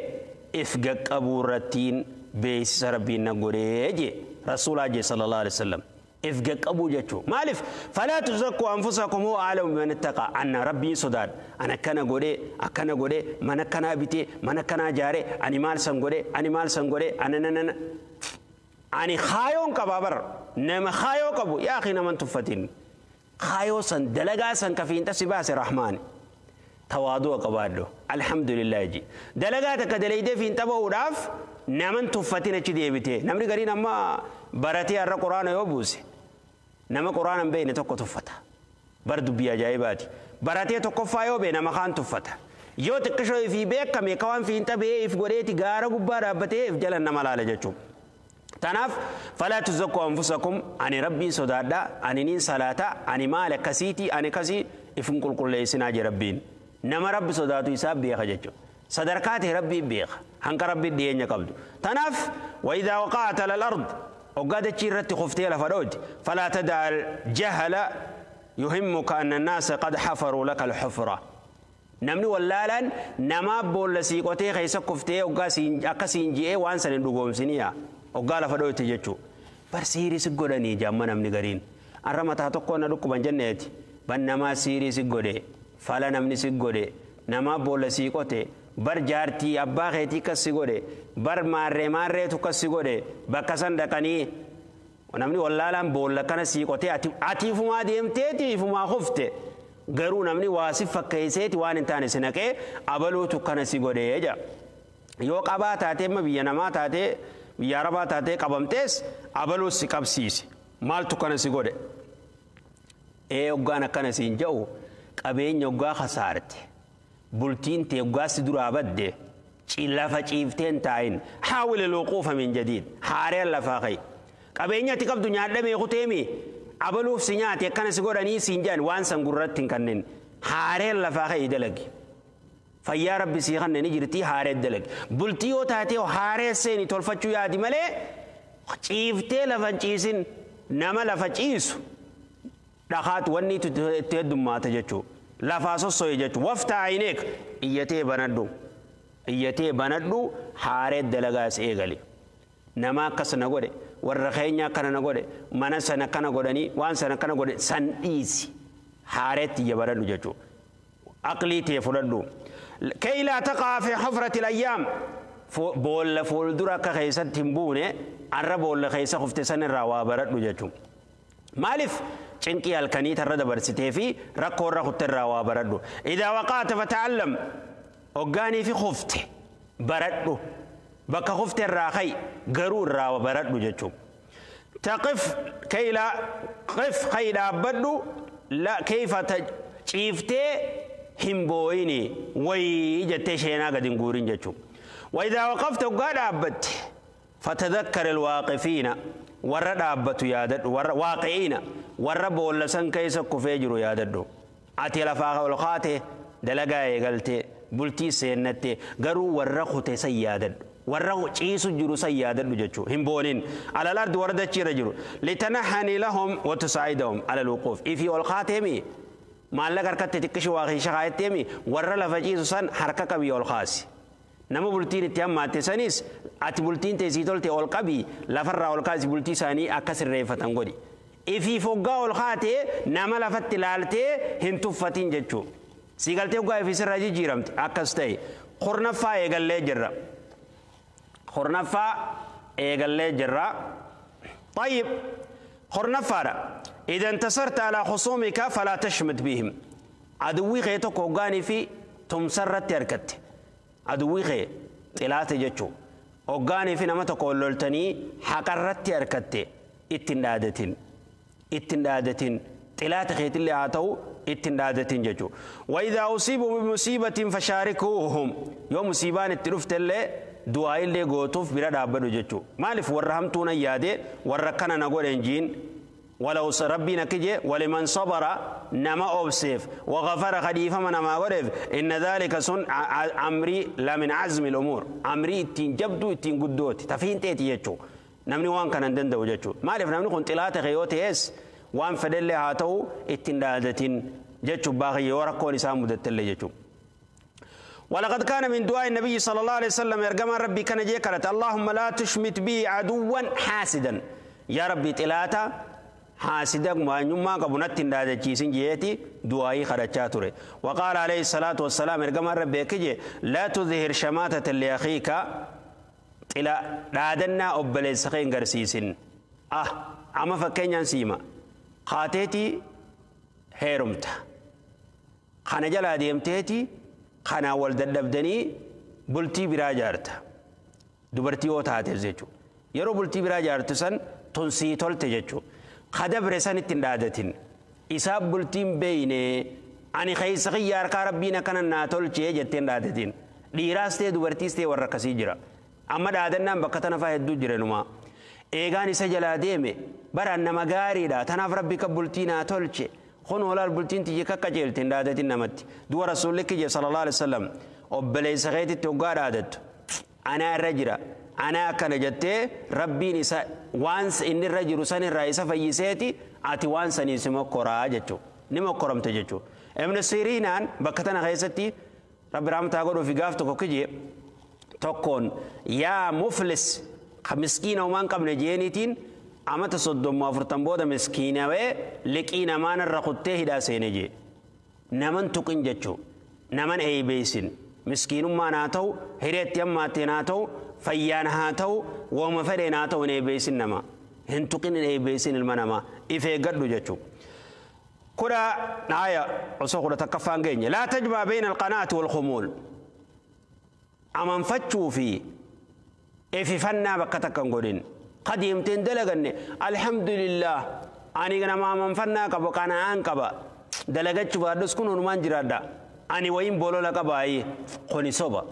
if gaqqabuu irrattiin beeksisa rabbiin na godhee jee rasuulaa jee sallallahu alaihi wasallam. If gaqqabuu jechuu maaliif falaa tuzakkuu anfusakum huwa a'lamu biman ittaqa anna rabbiin sodaadha ani akkana godhee akkana godhee mana akkanaa bitee mana akkanaa jaaree ani maal san godhee ani maal san godhee ana nanana ani kaayoon qabaa bar nama kaayoo qabu yaa akhi naman tuffatin kaayoo san dalagaa san kafiinta si baase rahmaani tawaadu'a qabaadhu alhamdulillah ji dalagaa takka dalaydee fiinxa ba'uudhaaf naman tuffatin achi deebite namni gariin amma baratee har'a quraana yoo buuse nama quraana hin beekne tokko tuffata bar dubbii ajaa'ibaati baratee tokkoffaa yoo bee nama kaan tuffata yoo xiqqishoo ifii beekame ka waan fiinxa ba'ee if godheeti gaara gubbaa dhaabbatee if jalan nama laala jechuudha. Tanaaf falaa tuzakkuu anfusakum ani rabbiin sodaadha ani niin salaata ani maal akkasiiti ani akkasii if hin qulqulleessinaa jee rabbiin nama rabbi sodaatu isaa beeka jechuudha. Sadarkaa ta'e rabbiin beeka hanqa rabbiin dhiyeenya qabdu. Tanaaf wayidaa waqa'at alal ard hoggaa dachii irratti kuftee lafa dhooti falaa tadaa jahala yuhimmuka anna annaasa qad hafaruu laka alxufra. Namni wallaalaan namaa boolla sii qotee keessa kuftee hoggaa akka siin ji'ee waan san hin dhugoomsiniyaa. Hoggaa lafa dhooti jechuudha. Bar siirii si godhanii jaamma namni gariin. Arra mataa tokko na dhukkuban jenneeti. Ban namaa siirii si godhe fala namni si godhe namaa boolla sii qote bar jaartii abbaa keetii kas si godhe bar maarree maarreetu kas si godhe bakka san dhaqanii namni wallaalaan boolla kana sii qotee ati ifumaa deemteeti ifumaa kufte garuu namni waa si fakkeesseeti waan hin taane si naqee abaluutu kana si godhee jedha. Yoo qabaa taatee amma biyya namaa taatee biyya arabaa taatee qabamtees abaluus si qabsiise maaltu kana si godhe. Ee hoggaan akkana siin jedhu qabeenya hoggaa kasaarte bultiin tee hoggaa si duraa badde lafa ciifteen taa'in haawili luquufa min jadiid haareen lafaa ka'i qabeenya ati qabdu nyaadhamee kuteemi abaluuf si nyaate akkana si godhanii siin jedhan waan san gurratti hin kanneen haareen lafaa ka'i dalagi. Fayyaa rabbi sii kanneen jirtii haaree dalagi bultii yoo taatee haaree seeni tolfachuu yaadi malee ciiftee lafa hin ciisin nama lafa ciisu dhakaatu wanni itti heddummaata jechuudha. Lafaa sosso'e jechuudha. Wafta ayineek iyyatee banadhu. Iyyatee banadhu haaree dalagaas eegali. Nama akkas na godhe warra keenya akkana na godhe mana sana akkana godhanii waan sana akkana godhe san dhiisi. Haareetti iyya banadhu jechuudha. Aqlii tee fudhadhu. Kay laa taqaa fi hufrati al-ayyaam. Boolla fuuldura akka keessatti hin buune arra boolla keessa kufte san irraa waa baradhu jechuudha. Maaliif cinqii halkanii tarra dabarsitee fi rakkoo irra kutte irraa waa baradhu. Idaa waqaata fata'allam hoggaanii fi kufte baradhu. Bakka kufte irraa ka'i garuu irraa baradhu jechuudha. Taqif kayla qif ka'i dhaabbadhu kayfa ciiftee hin boo'ini wayii jettee sheenaa gad hin guurin jechuudha. وإذا وقفت hoggaa dhaabbatte fatadhakkar alwaaqifiina warra dhaabbatu yaadadhu warra waaqi'iina warra boolla san keessa kufee jiru yaadadhu. Ati lafaa ol kaate dalagaa eegalte bultii seennatte garuu warra kute san yaadadhu. Warra ciisu jiru san yaadadhu jechuudha. Hin boonin. Alal ardi warra dachiirra jiru. Litanahani lahum wa tusaa'idahum alal wuquuf. Ifii ol kaateemi maallaqa harkatti xiqqishu waa keessa kaayatteemi warra lafa ciisu san harka qabii ol kaasi. Nama bultiin itti hammaatte sanis ati bultiin teessii tolte ol qabii lafarraa ol kaasi bultii isaanii akka sirreeffatan godhi. Ifii foggaa ol kaatee nama lafatti laaltee hin tuffatin jechuudha. Sii galtee hoggaa ifii sirraa jijjiiramte akkas ta'e. Kurnaffaa eegallee jirra. Kurnaffaa eegallee jirra. طيب خرنفارة إذا انتصرت على خصومك فلا تشمت بهم. عدوي غيتك هoggaanii fi tumsarratti harkatte. Aduwwi kee xilaate jechuudha. Hoggaanii fi nama tokko loltanii haqarratti harkatte ittiin dhaadatin. Ittiin dhaadatin. Xilaata keetillee haa ta'u ittiin dhaadatin jechuudha. Wayidaa usiibu bimusiibatin fashaarikuuhum. Yoo musiibaan itti dhuftellee du'aa illee gootuuf bira dhaabbadhu jechuudha. Maaliif warra hamtuu nan yaade warra kana na godhe hin jiin. ولو ربنا كجي ولمن صبر نما أوبسيف وغفر خليفة من ما غرف إن ذلك سن أمري لا من عزم الأمور أمري تين جبدو تين قدوت تفين تيتي يجو نمني وان كان عندنا وجهو ما عرف نمني كنت لا تخيوتي إس وان فدل هاتو التين دادتين Jechuun baaqii yoo rakkoon isaa mudattellee jechuudha. ولقد كان من دعاء النبي صلى الله عليه وسلم يرجم ربي كان جيكرت اللهم لا تشمت بي عدوا حاسدا يا ربي تلاتا حاسدا ما نيما قبنت دادچيسن جيتي دعائي خرچا وقال عليه الصلاة والسلام يرجم ربي كجي لا تظهر شماتة لأخيك إلى دادنا أبليس خين غرسيسن أما فكينيان سيما قاتيتي هيرمتا خانا جلا ديمتيتي خانا ولد دبدني بلتي برا جارتا دبرتي او تاتي زيچو يرو بلتي برا جارتو سن تنسي تولت جچو خدبر سن تندادتين إساب بلتين بيني أني خيس خيار كربينا كان ناتولچه جتين دادتين ديراستي دبرتيستي وركسي جرا أما دادنا بكتنا فهدو جرنما eegaan isa jalaa deeme bara nama gaariidha tanaaf rabbi ka bultii naa tolche kun holaal bultiin tiyya kakka jeelte hin dhaadatin namatti du'a rasuulli kiyya sallallahu alaihi wasallam obboleessa keetitti hoggaa dhaadattu anaa irra jira anaa akkana jettee rabbiin isa waan inni irra jiru san irraa isa fayyiseeti ati waan sanii si mokkoraa jechuu ni mokkoramte jechuu. Ibn Siriinaan bakka tana keessatti rabbi rahmataa godhuufi gaaf tokko kiyye tokkoon yaa muflis miskiina homaan qabne jeeniitiin amata 30-40 booda miskiinawee liqii namaan irra kuttee hidhaa seene jee naman tuqin jechuu naman eeybeeysin miskiinummaan haa ta'u hireetti hammaatteen haa ta'u fayyaan haa ta'u wooma fedheen haa ta'u hin eeybeeysin nama hin tuqin hin eeybeeysin ilma namaa if eeggadhu jechuu. Kudha aya osoo kudha takkaffaan geenye laa tajmaa bayna alqanaati walkhumuul amanfachuu fi ififannaa bakka takka hin godhin qadiimteen dalaganne alhamdulillah ani nama amanfannaa qaba qana'aan qaba dalagachuu baadhus kun hunumaan jiraadha ani wayin bolola qabaayi kuni soba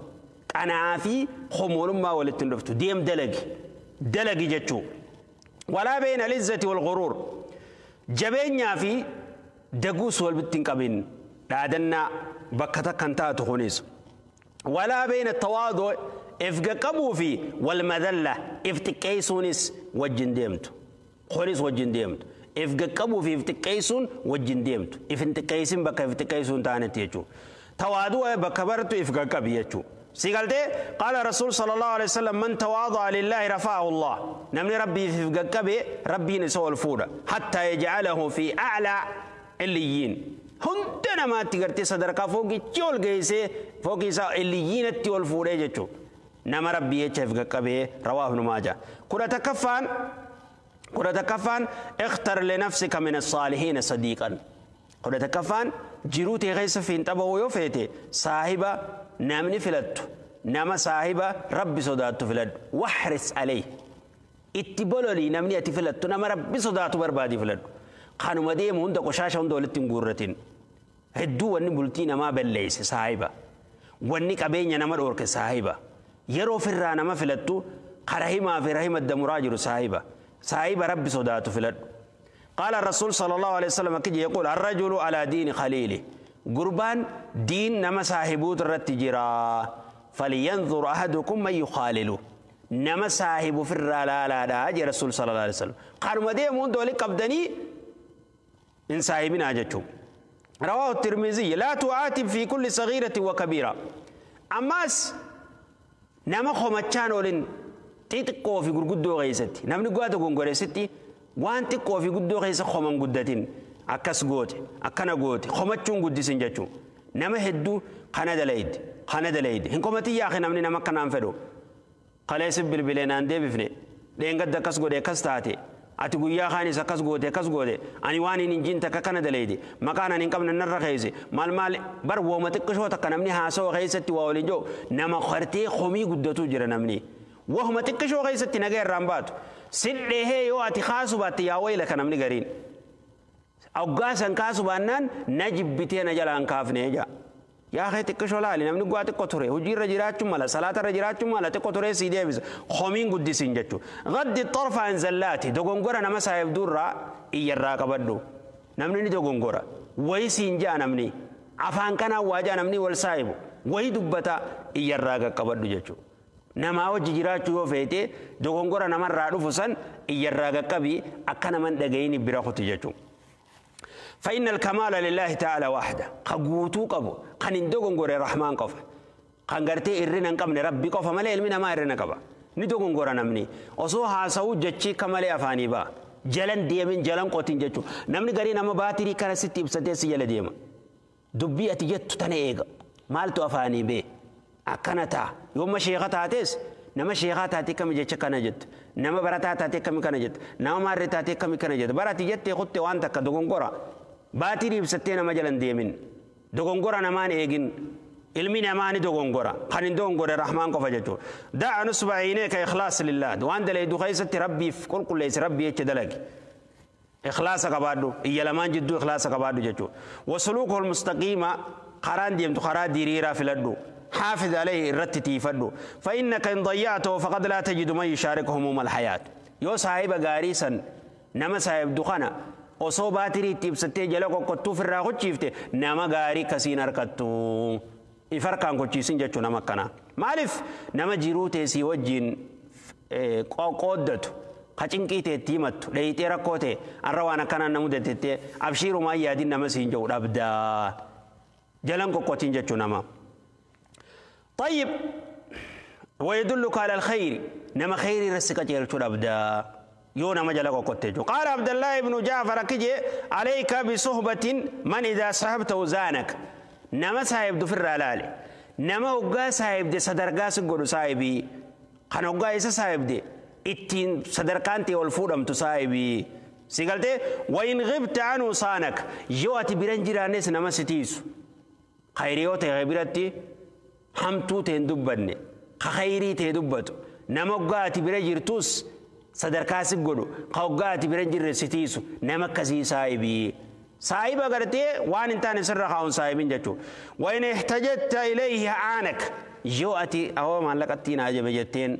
qana'aa fi khumuulummaa walitti hin dhuftu deem dalagi dalagi jechuu walaa bayna alizzati walghuruur jabeenyaa fi daguus walitti hin qabin dhaadannaa bakka takka hin taatu kunis walaa bayna tawaadu إفققبوا في والمذلة إفتقيسونس وجن ديمت خونس وجن ديمت إفققبوا في إفتقيسون وجن ديمت إفتقيسن بك إفتقيسون تانتيجو تواضع بكبرت إفققب يجو سيقالتي قال رسول صلى الله عليه وسلم من تواضع لله رفعه الله نمني ربي إفققب ربي نسوى الفورة حتى يجعله في أعلى الليين هندنا ما تقرتي صدرك فوق تيول جيسي فوق الليين التيول فورة جتو نما ربي يشف قبه رواه ابن ماجه. كرة تكفان اختر لنفسك من الصالحين صديقا. كرة تكفان جروتي غيس فين تبو يوفيتي صاحبة نامني فلت نما صاحبة ربي صداتو فلت واحرص عليه اتبولولي نمني اتفلت نما ربي صداتو بربادي فلت خانو مديم هند قشاشة هند ولتن قورتين هدو وني بلتين ما بليس صاحبة وني قبين نما أورك صاحبة yeroo firraa nama filattu karahimaa fi rahima damuraa jiru saahiba saahiba rabbi sodaatu filadhu. قال الرسول صلى الله عليه وسلم كي يقول الرجل على دين خليله قربان دين نما صاحبوت الرتجرا فلينظر أحدكم من يخالله نما صاحب فرا لا لا لا أجي رسول صلى الله عليه وسلم قالوا مدي من دولي قبدني إن صاحبنا أجتهم. رواه الترمذي لا تعاتب في كل صغيرة وكبيرة. أماس nama khomachaan olin xixiqqoo fi gurguddoo keessatti namni guwaa dogongore sitti waan xiqqoo fi guddoo keessa khoman guddatin akkas goote akkana goote khomachuun guddisin jechuun nama hedduu kana dalayde kana dalayde hin komatin yaaqe namni nama akkanaan fedhu kaleessi bilbilee naan deebifne dheengadda akkas godhe akkas taate ati guyyaa kaanis akkas goote akkas goote ani waan hin injiin takka kana dalayde maqaan ani hin qabne narra keesse maal maal bar wooma xiqqishoo takka namni haasawa keessatti waa waliin jiru nama qartee komii guddatu jira namni wahuma xiqqishoo keessatti naga irraan baatu sidheehee yoo ati kaasu baatte yaa wayla ka namni gariin awgaa san kaasu baannaan na jibbitee na jalaan kaafne jaa yaa kee xiqqishoo laali namni guwaa xiqqo ture hojiirra jiraachuun mala salaatarra jiraachuun mala xiqqo turee sii deebisa komiin guddisiin jechuudha. Gaddi xorfa an zallaati dogongora nama saahibduurraa iyyarraa qabadhu namni ni dogongora wayi siin jaa namni afaan kanaan waa jaa namni wal saahibu wayi dubbata iyyarraa qaqqabadhu jechuudha. Namaa wajji jiraachuu yoo feete dogongora namarraa dhufu san iyyarraa qaqqabii akka naman dhagayini bira kuti jechuudha. فإن الكمال لله تعالى وحده قوتو قبو قن دوغنغور الرحمن قف قن غرتي إرنا قمن ربي قف ملي علمنا ما إرنا قبا ندوغنغور نمني وصو حاسو جتشي كمالي أفاني با جلن ديمين جلن قوتين جتشو نمني غري نما باتري كان ستي بستي سيجل ديما دبي أتجت تنيغ مالتو أفاني بي أكنتا يوم شيخة تاتيس نما شيخة تاتي كم جتش كان جت نما براتا تاتي كم كان جت نما مار تاتي كم كان جت براتي جت خدت وانت كدوغنغورا باتري بستي نما جلن ديمين دوغنغورا نمان إيجين علمي نماني دوغنغورا خنين دوغنغورا الرحمن قف جتو دع نصب عينيك إخلاص لله دوان دلي دو خيست ربي في كل ليس ربي يتدلق إخلاص قبادو إيا لمان جدو إخلاص قبادو جتو وسلوكه المستقيم قران ديم تخرا ديريرا في لدو حافظ عليه الرت تيفدو فإنك إن ضيعته فقد لا تجد من يشارك هموم الحياة يو صاحب غاريسا نما صاحب دخنا osoo baatirii itti ibsattee jala qoqqottuu firraa kochiifte nama gaarii kasiin harkattu if harkaan kochiisin jechuu nama akkanaa maaliif nama jiruu teessii wajjiin qooddatu ka cinqii teetti himattu dheeyxee rakkoo ta'e arra waan akkanaan namu detettee abshiirumaa yaadin nama siin jedhu dhabdaa jalan qoqqotiin jechuu nama. طيب ويدلك على الخير نما خير رسك جلتو أبدا يونا مجلك قتيجو. قال عبد الله بن جعفر كجي عليك بصحبة من إذا صحبته زانك نما صاحب دفر لالي نما وقا صاحب دي صدرقاس قولوا صاحبي خان وقا إسا صاحب دي اتين صدرقانتي والفورم تصاحبي سيقلتي وإن غبت عنه صانك يواتي برنجرانيس نما ستيسو خيريوتي غبرتي hamtuu ta'e hin dubbanne ka khayrii ta'e dubbatu nama hoggaa ati bira jirtus sadarkaa si godhu ka hoggaa ati bira jirre si tiisu nama akkasii saahibii saahiba gartee waan hin taane sirra kaa'uun saahibiin jechuudha. Wayin ihtajatta ilayhi aanak yoo ati awwa maallaqatti naa jame jetteen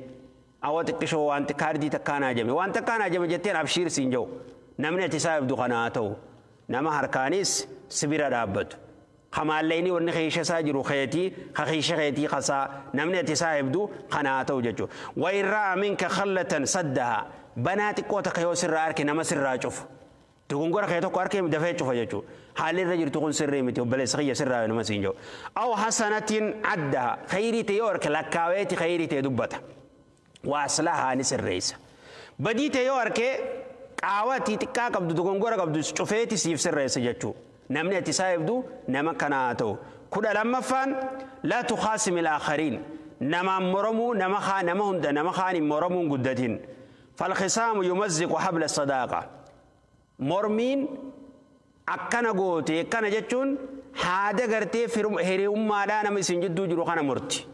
awwa xiqqishoo waan kaardii takkaa naa jame waan takkaa naa jame jetteen abshiir siin jiru namni ati saahibdu kanaa ta'u nama harkaanis si bira dhaabbatu. خماليني وني خيشة ساجرو خيتي خيشة خيتي خصا نمني تسايب دو قناته وججو وإن رأى منك خلة سدها بناتك قوتك يو سر أركي نما سر راجف تكون قرا خيتك أركي مدفع شوف ججو حال الرجل تكون سري متي وبل سخية سر نما سينجو أو حسنة عدها خيري تيورك لكاويتي خيري تدبتها وأصلها نسر رئيس بدي تيورك قاوتي تكاك عبد تكون قرا عبد شوفيتي سيف سر رئيس ججو نمني تسايبدو نما كناتو كل لما فان لا تخاصم الآخرين نما مرمو نما خان نما هند نما خان مرمو قدتين فالخصام يمزق حبل الصداقة مرمين أكنا قوتي كان جتون هذا قرتي في هري أم لا نما سنجدو جرو خان مرتي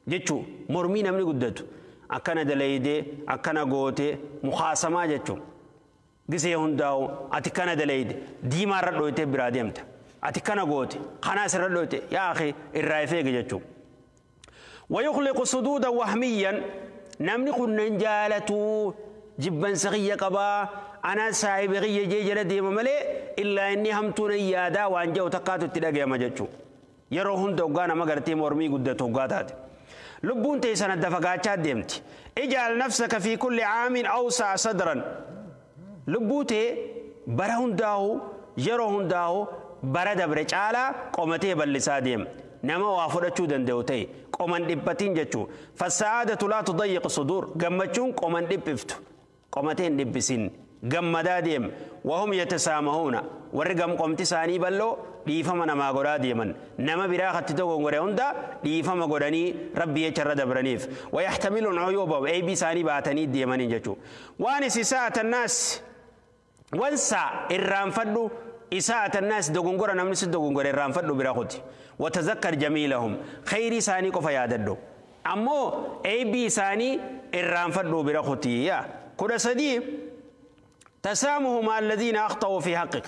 جتشو مرمين نمني قدتو أكنا دليدي أكنا قوتي مخاصمة جتشو gisee hundaa'u ati kana dalayde diimaa irra dhoytee biraa deemta ati kana goote kanaa isirra dhoyte yaa akhi irraa ifeege jechuu ويخلق صدودا وهميا نمني كنا جالتو جبا سخية قبا أنا صاحب غي جي جل ديما ملي إلا إني همتون يادا وأن جو تقاتو تلاقي ما جتشو يرو هند وقانا ما قرتي مرمي قد توقاتات لبون تيسان الدفقات ديمتي اجعل نفسك في كل عام أوسع صدرا لبوتي برا هنداو يرو هنداو برا دبر چالا قومتي بلسا ديم نما وافدچو دندوتي قومن دبتين جچو فالسعادة لا تضيق الصدور غمچون قومن دبفتو قومتين دبسين غمدا ديم وهم يتسامحون ورغم قومتي ساني بلو ديفما نما غورا ديمن نما برا خت دوغوري هندا ديفما غوراني ربي يچر دبرنيف ويحتملون عيوبه اي بي ساني باتني ديمن جچو وانس ساعة الناس وانسى الرانفدو إساءة الناس دوغنغورا نمنس دوغنغورا الرانفدو براخوتي وتذكر جميلهم خيري ساني كفا ياددو أمو أي بي ساني الرانفدو براخوتي يا كل سدي تسامه مع الذين أخطأوا في حقك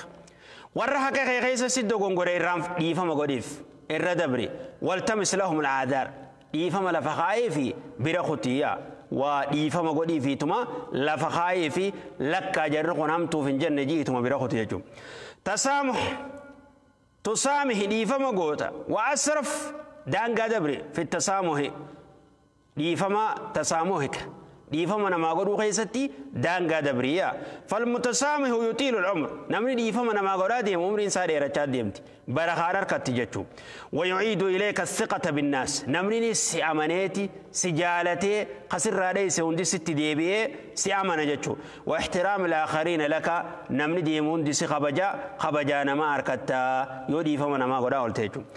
ورحك خيخيس سد دوغنغورا الرانف إيفما غريف الردبري والتمس لهم العذار إيفما لفخايفي براخوتي يا وديفما غدي في تما لفخاي في لك جرق نمتو في الجنة جيتما براخوتي يجو تسامح تسامح ديفما غوتا وأسرف دان قدبري في التسامح ديفما تسامحك Dhiifama namaa godhuu keessatti daangaa dabriya. Falmutasaamihu yutiilu al-umr. Namni dhiifama namaa godhaa deemu umriin isaa dheerachaa deemti. Barakaan harkatti jechuudha. Wayuciidu ilayka thiqata binnaas. Namni si amaneeti si jaalatee kasirraa dheeyse hundi sitti deebi'ee si amana jechuudha. Wa ixtiraam al-aakhariina laka. Namni deemu hundi si kabaja kabajaa namaa harkattaa yoo dhiifama namaa godhaa oolte jechuudha.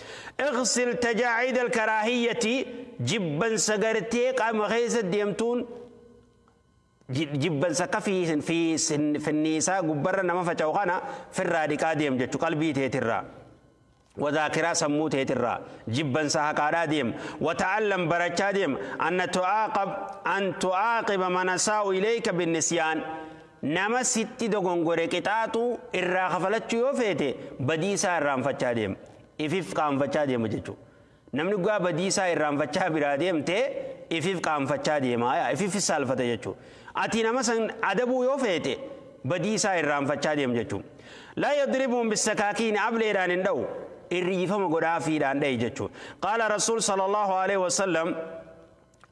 Ighsil tajaaciida al-karaahiyyati jibbansa gartee qaama keessa deemtuun jibbansa akka finniisaa gubbarra nama faca'u kana firraa dhiqaa deem jechuudha qalbii teetirraa. وذاكرة سمو تيترا جبا سهقادا ديم وتعلم برچا ديم أن تعاقب من أساء إليك بالنسيان. نما ستي دوغونغوري قطاطو إرا خفلتشو يوفيتي بديسا إرام فچا ديم إفيف قام فچا ديم جچو. نمني قوا بديسا إرام فچا برا ديم تي إفيف قام فچا ديم آيا إفيف السالفة جچو. أتي نما سن أدبو يوفيتي بديسا إرام فچا ديم جچو. لا يضربهم بالسكاكين أبليران اندو الريفم غرافي دان داي جچو. قال رسول صلى الله عليه وسلم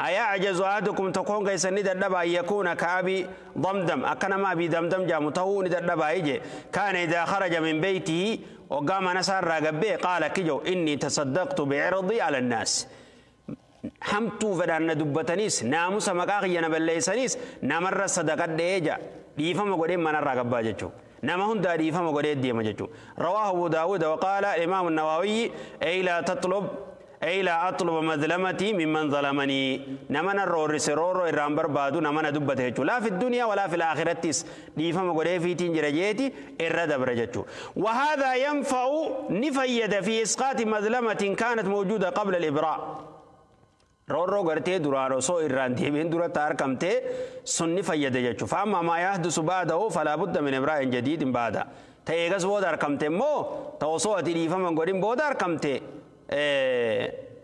أيعجز أحدكم تكون كيسن نددبا يكون كأبي ضمدم أكنما أبي دمدم جامته نددبا يجي كان إذا خرج من بيته وقام نسار راقبه قال كجو إني تصدقت بعرضي على الناس. حمتو فدان دبتنيس ناموس مقاقي نبليسنيس نمر صدقت ديجا ديفم غدي من الراقبا جچو. نما هندا ديفم غدي ديما جچو. رواه أبو داود. وقال الإمام النووي أي لا تطلب أي لا أطلب مظلمتي ممن ظلمني. نمنا الرور سرور الرامبر بادو نمنا دبته جچو لا في الدنيا ولا في الآخرة ديفم غدي في تنجرجيتي الردب رجچو. وهذا ينفع نفيد في إسقاط مظلمة كانت موجودة قبل الإبراء. رورو غرتي duraan osoo irraan deebiin dura argamte sunni fayyada jechuudha. فأما ما يحدث بعده فلا بد من إبراء جديد بعده. تيجس booda argamte immoo ta osoo ati dhiifama godhin booda argamte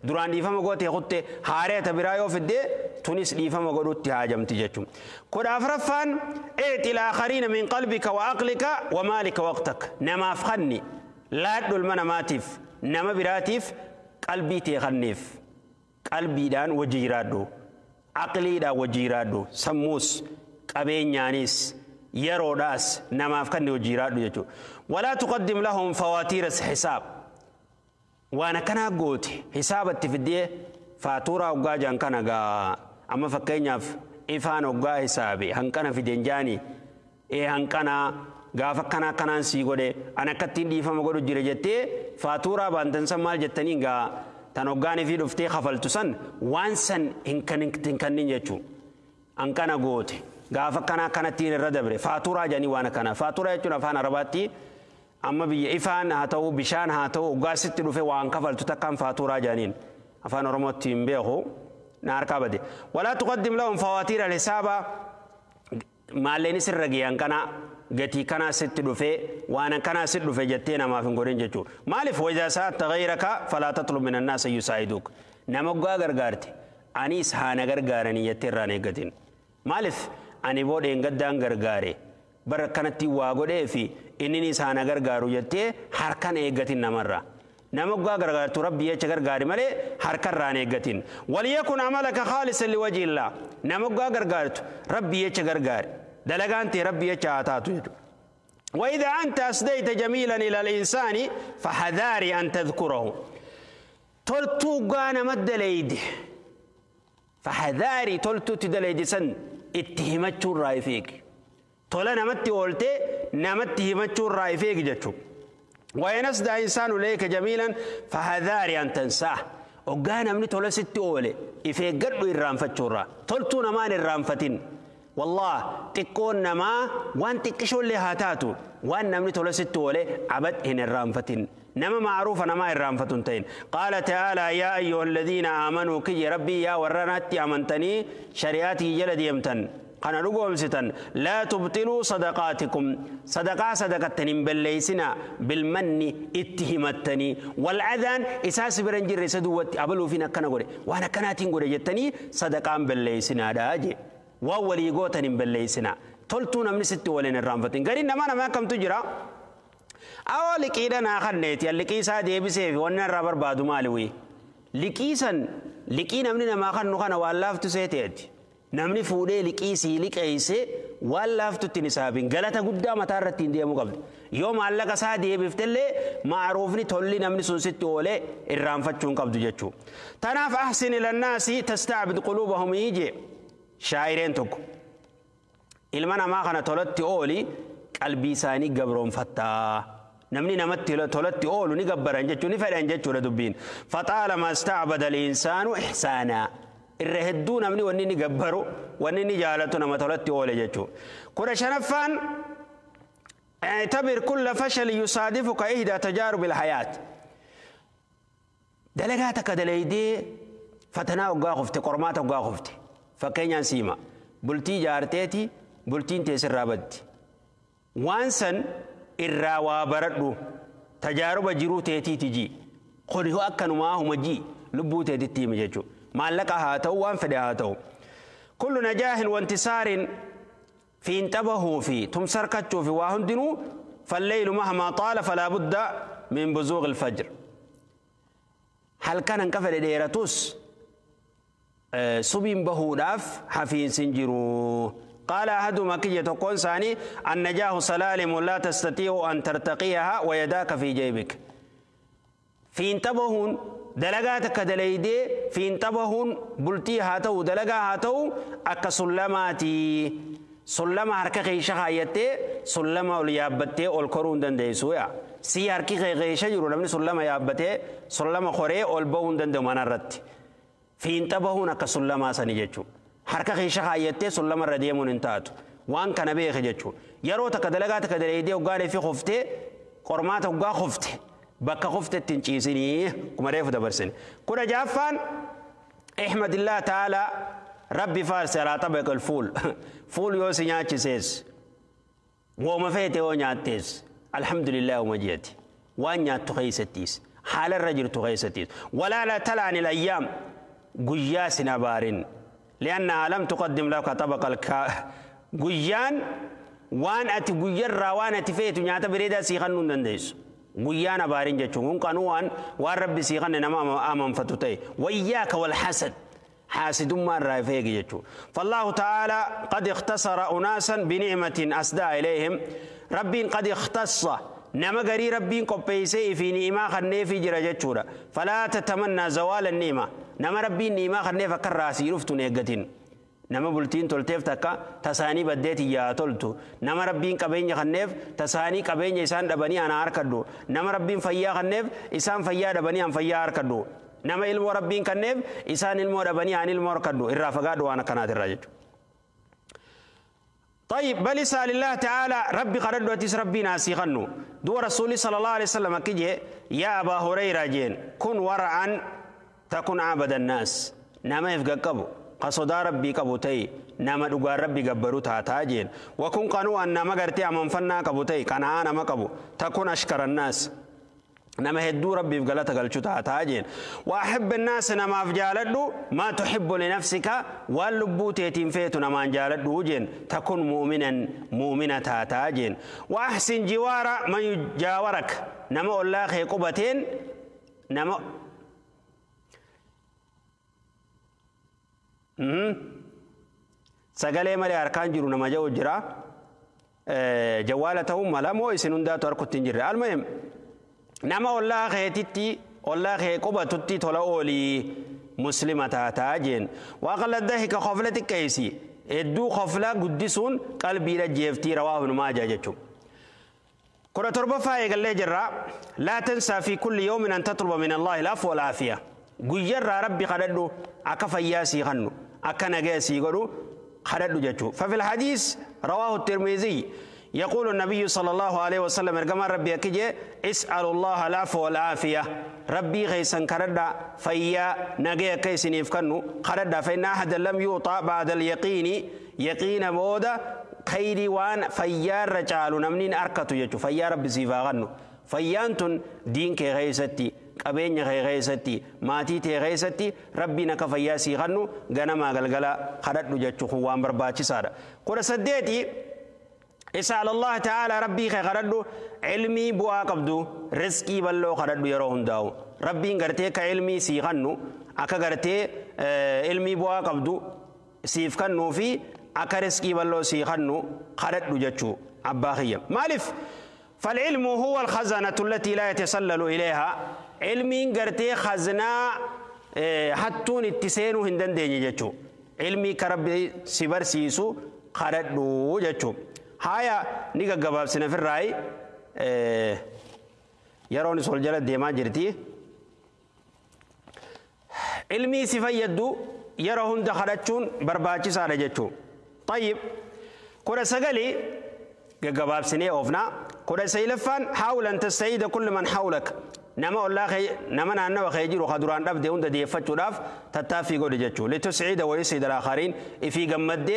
duraan dhiifama goote kutte haaree ta biraa yoo fidde tunis dhiifama godhutti haajamti jechuudha. 14ffaan اعطي الآخرين من قلبك وعقلك ومالك وقتك. namaaf kanni laadhu ilma namaatiif nama biraatiif qalbii tee kanniif. Qalbiidhaan wajji jiraadhu, aqliidhaan wajji jiraadhu, sammuus qabeenyaanis yeroodhaas namaaf kanni wajji jiraadhu jechuudha. Walaa tuqaddim lahum fawaatiira hisaab. Waan akkanaa goote hisaabatti fiddee faatuuraa hoggaa jaan kana gaa amma fakkeenyaaf ifaan hoggaa hisaabe hanqana fideen jaanii hanqana gaafa akkanaa akkanaan sii godhe an akkattiin dhiifama godhu jira jettee faatuuraa baantan san maal jettaniin gaa tan hoggaanii fi dhuftee kafaltu san waan san hin kannin jechuudha. Hanqana goote gaafa akkanaa akkanattiin irra dabre faatuuraa jedhanii waan akkanaa. Faatuuraa jechuun afaan Arabaatti amma biyya ifaan haa ta'u bishaan haa ta'u hoggaasitti dhufe waan kafaltu takkaan faatuuraa jedhaniin afaan Oromootti hin beeku na harkaa bade. Walaa tuqaddim lahum fawaatiira al-hisaaba maalleen sirra ga'e hanqanaa gatii kanaa sitti dhufe waan akkanaa sitti dhufe jettee namaaf hin godhin jechuudha. Maaliif waydaa sa'atta ghayraka falaa tatlub min annaas an yusaa'iduuk. Nama hoggaa gargaarte anis haana gargaaranii jettee irraan eeggatin. Maaliif ani boodheen gaddaan gargaare bara akkanatti waa godhee fi inninis haana gargaaru jettee harkaan eeggatin namarraa. Nama hoggaa gargaartu rabbi jecha gargaari malee harkarraan eeggatin. Waliyakun amalaka khaalisan liwajhillah. Nama hoggaa gargaartu rabbi jecha gargaari. دلقان تي ربي يجاتاتو. وإذا أنت أسديت جميلا إلى الإنسان فحذاري أن تذكره. تلتو قانا مدليد فحذاري تلتو تدليد سن اتهمتشو الرأي فيك. تولى نمتي قلتي نمتي همتشو الرأي فيك جتشو. وإن أسدى إنسان إليك جميلا فحذاري أن تنساه. وقانا من تولى ست أولي إفيق قدو الرام فتشو الرأي تلتو نمان الرام فتن. والله تكون نما وان تكشو اللي هاتاتو وان نمني تولى ولي عبد هن الرامفتين نما معروفة نما الرامفتين. قال تعالى يا أيها الذين آمنوا كي ربي يا ورناتي أمنتني شريعتي جلد يمتن قنا رقوم ستن لا تبطلوا صدقاتكم صدقاء صدقتني بليسنا بالمن اتهمتني والعذان إساس برنجر سدوت أبلو فينا كنا قولي وانا كناتين قولي جتني صدقان بليسنا داجي وولي قوتني بليسنا تلتونا من ست ولين الرامفتين قرين ما ما كم تجرى أو لكيدا ناخر نيتي لكيسا ديبي سيف وانا الرابر بادو مالوي لكيسا لكينا مننا ما خن نخنا والله تسيتيت Namni fuudhee liqii sii liqeeyse waan laaftutti hin hisaabin galata guddaa mataa irratti hin deemuu qabdu. Yoo maallaqa isaa deebiftellee ma'ruufni tolli namni sun sitti oolee irraanfachuu hin qabdu jechuudha. Tanaaf ahsin ilannaasi tasta'bid quluubahum jee shaayireen tokko. Ilma namaa kana tolatti ooli qalbii isaanii gabroonfattaa. Namni namatti tolatti oolu ni gabbaran jechuun ni fedhan jechuudha dubbiin. Faxaalama ista'bada al-insaanu ihsaanaa. Irra hedduu namni wanni ni gabbaru wanni ni jaalatu nama tolatti oole jechuudha. 15ffaan اعتبر كل فشل يصادفك إحدى تجارب الحياة. دلقاتك دليدي فتنا وقا خفتي قرمات وقا خفتي فكينيان سيما بلتي جارتيتي بلتين تيسر رابدتي وانسن إرّا وبردو تجارب جرو تيتي تجي قل هو أكن ما هم جي لبو تيتي تيمججو ما لك هاتو وان فدي هاتو. كل نجاح وانتصار في انتبهوا في تمسركتشو في واهندنو فالليل مهما طال فلا بد من بزوغ الفجر. هل كان انكفل ديرتوس سبين بهوداف حفين سنجرو. قال أحدهما كي تكون ثاني النجاح سلالم لا تستطيع أن ترتقيها ويداك في جيبك. في انتبهون دلقاتك دليدي في انتبهون بلتي هاتو دلقا هاتو أكا سلماتي سلما هركا غيشة خايتي سلما وليابتي والكرون دنديسويا سي هركي غيشة جرو لمن سلما يابتي سلما خوري والبون دندو منارت. في انتبهون أكا سلما سنجيچو harka keessa kaayattee sullama irra deemuun hin taatu. Waan kana beeke jechuudha. Yeroo takka dalagaa takka dalaydee hoggaa fi qoftee qormaata hoggaa qofte bakka qoftetti hin ciisinii kuma reefu dabarsine. 16ffaan ihmadillah ta'ala rabbi faarsi alaa tabaqa alfuul. Fuul yoo si nyaachisees wooma feete yoo nyaattees alhamdulillah uma jeeti. Waan nyaattu keessattiis haala irra jirtu keessattiis. Walaa la talaan ilayyaam guyyaa sin abaarin. لأنها لم تقدم لك طبق قيان وان أتي قيرا وان أتي فيتو نياتا بريدا سيخنون دنديس قيان بارين جتشون قانوان وان ربي سيخن نما آمن فتوتي. وإياك والحسد حاسد ما الرافيق جتشو. فالله تعالى قد اختصر أناسا بنعمة أسدى إليهم. ربي قد اختص نما غري ربي قبيسي في نعمة خني في جرا جتشورا. فلا تتمنى زوال النعمة. نما ربي نعمة خني فكر راسي رفتو نيغتين. نما بلتين تلتيف تكا تساني بديتي يا تلتو. نما ربي قبين خنيف تساني قبين إسان دبني أنا أركدو. نما ربي فيا خنيف إسان فيا دبني أن فيا أركدو. نما علم ربي خنيف إسان علم دبني أن علم أركدو. الرافقات وأنا كنات الرجل. طيب بل سأل الله تعالى ربي قرد وتس ربي ناسي خنو. دو رسولي صلى الله عليه وسلم كجي يا أبا هريرة جين كن ورعا تكن عبد الناس. نما يفقى كبو قصدا ربي كبوتي نما دغا ربي غبرو تاتا جين. وكن قنوعا نما غرتي امن فنا كبوتي قناعا نما كبو تكن اشكر الناس. نما هدو ربي غلطه غلچو تاتا جين. واحب الناس نما افجالدو ما تحب لنفسك واللبوتيتين فيتو نما جالدو جين تكن مؤمنا مؤمنة تاتا جين. واحسن جوار من يجاورك نما الله خي قبتين نما sagalee malee harkaan jiru nama jau jira jawaala ta'uu mala moo isin hundaatu harkutti hin jirre. Almuhim nama ollaa keetitti ollaa kee qubatutti tola oolii muslima taataa jeen. Waaqalla dahika qofla xiqqeessi hedduu qofla guddisuun qalbiidha jeeftii rawaahu ibnu maajaa jechuudha. 17ffaa eegallee jirra. Laa tansaa fi kulli yawmin an tatluba min Allahi al-afwa wal-aafiya. Guyyarraa rabbi kadhadhu akka fayyaa sii kennu akka nagaya sii godhu kadhadhu jechuudha. ففي الحديث رواه الترمذي يقول النبي صلى الله عليه وسلم ارجما ربي أكجي اسأل الله العفو والعافية. ربي غيسن كردا فيا نجي كيسن يفكنو كردا فإن أحد لم يعطى بعد اليقين يقين بودا خيري وان فيا رجال نمنين أركتو يجو فيا ربي سيفاغنو فيانتن دين كي غيستي qabeenya kee keessatti maatii tee keessatti rabbiin akka fayyaa sii kennu ganamaa galgala kadhadhu jechuun kun waan barbaachisaadha. 18 اسأل الله تعالى ربي kee kadhadhu ilmii bu'aa qabdu rizqii bal'oo kadhadhu yeroo hundaa'u rabbiin gartee ka ilmii sii kennu akka gartee ilmii bu'aa qabdu siif kannuu fi akka riskii bal'oo sii kannu kadhadhu jechuu abbaa kiyya. Maaliif? فالعلم هو الخزنة التي لا يتسلل إليها. علمين قرتي خزنة حتون اتسينو هندن ديني جتشو. علمي كربي سبر سيسو قردو جتشو. هايا نيقا قباب سنة في الرأي يروني سول جلد ديما جرتي. علمي سفيدو يرون دخلتشون برباچي سارة جتشو. طيب كرة سقلي قباب سنة أوفنا. كرة سيلفان حاول أن تستعيد كل من حولك. نما الله خي نما نانا وخيجر وخدران رب ديون دي فتشوراف تتافي قول جتشو لتسعيد ويسعد الآخرين. في جمد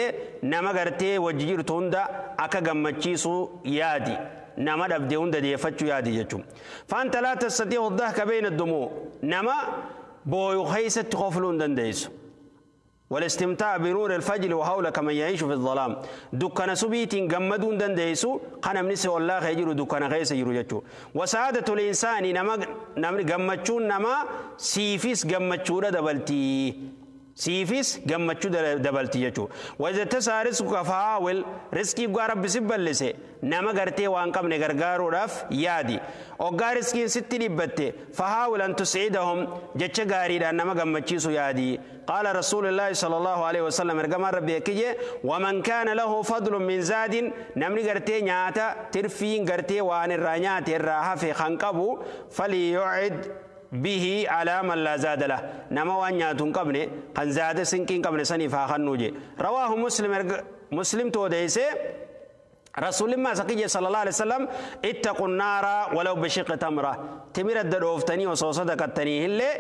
نما قرتي وجير توندا أكا جمدشيسو يادي نما رب ديون دي فتشو يادي جتشو. فأنت لا تستطيع الضحك بين الدموع. نما بويو خيسة تخفلون دنديس والاستمتاع بنور الفجر وحولك من يعيش في الظلام. دكان سبيت جمدون دنديسو قنا من سوى الله خيجر دكان خيس يرجتشو. وسعادة الإنسان نما نما جمدشون نما سيفيس جمدشورة دبلتي سيفيس جمدشو دبلتي جتشو. وإذا تسعى رزقك فحاول رزقي قارب بسبب نما قرتي وانكم نغرغارو رف يادي وقار رزقي ستي لبتي فحاول أن تسعدهم جتش غاري نما جمدشيسو يادي. قال رسول الله صلى الله عليه وسلم رقم ربي كجي ومن كان له فضل من زاد نمني قرتي نياتا ترفين قرتي وان الرانيات الراحة في خنقبو فليعد به على من لا زاد له. نما وان نياتون قبني خن زاد سنكين قبني سني فاخنوجي. رواه مسلم. مسلم توديسي رسول الله صلى الله عليه وسلم اتقوا النار ولو بشق تمرة. تمر الدروفتني وصوصدقتني اللي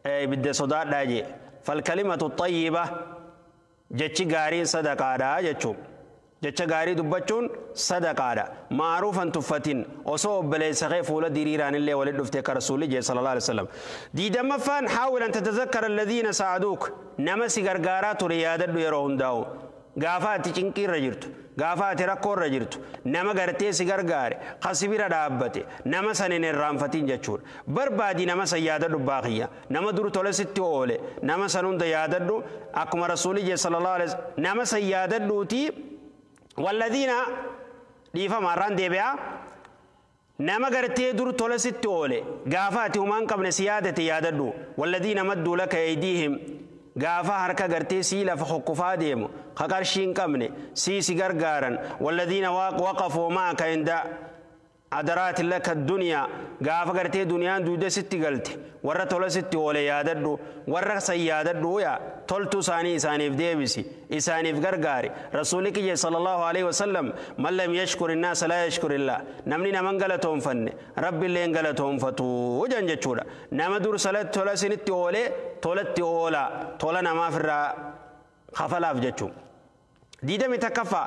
بدي صدار داجي. فالكلمة الطيبة جتش غاري صدقة دا جتشو جتش غاري دبچون صدقة دا معروفا تفتين وصوب بليس خيف ولا ديريران اللي ولد دفتك رسول الله صلى الله عليه وسلم. دي دمفان حاول أن تتذكر الذين ساعدوك. نمسي غرغارات ريادة يرون داو غافات چنكي رجرت غافات ركور رجرت نما غرتي سي غرغار خسبيرا دابته نما سنين الرامفتين جچور بربادي نما سياده باقيه نما دور تولستي اوله نما سنون ياددو اكما رسول الله صلى الله عليه وسلم نما سياددوتي والذين ديفا ماران ديبيا نما غرتي دور تولستي اوله غافات همان قبل سيادته ياددو والذين مدوا لك ايديهم غافا حركة غرتي سي لف خقفا ديمو خقرشين قمني سي سي غرغارن والذين وقفوا معك عند عدرات لك الدنيا غافا غرتي دنيا دوده ستي غلتي ورا تول ستي ولا ياددو ورا سياددو يا تولتو ساني سانيف ديبسي إسانيف غرغاري. رسولك صلى الله عليه وسلم من لم يشكر الناس لا يشكر الله. نمني نمن غلطهم فن ربي اللي غلطهم فتو جنجچودا نما دور صلاه تول سنتي اولي تولتي اولا تولا نما فرا خفلاف جچو. ديدم تكفى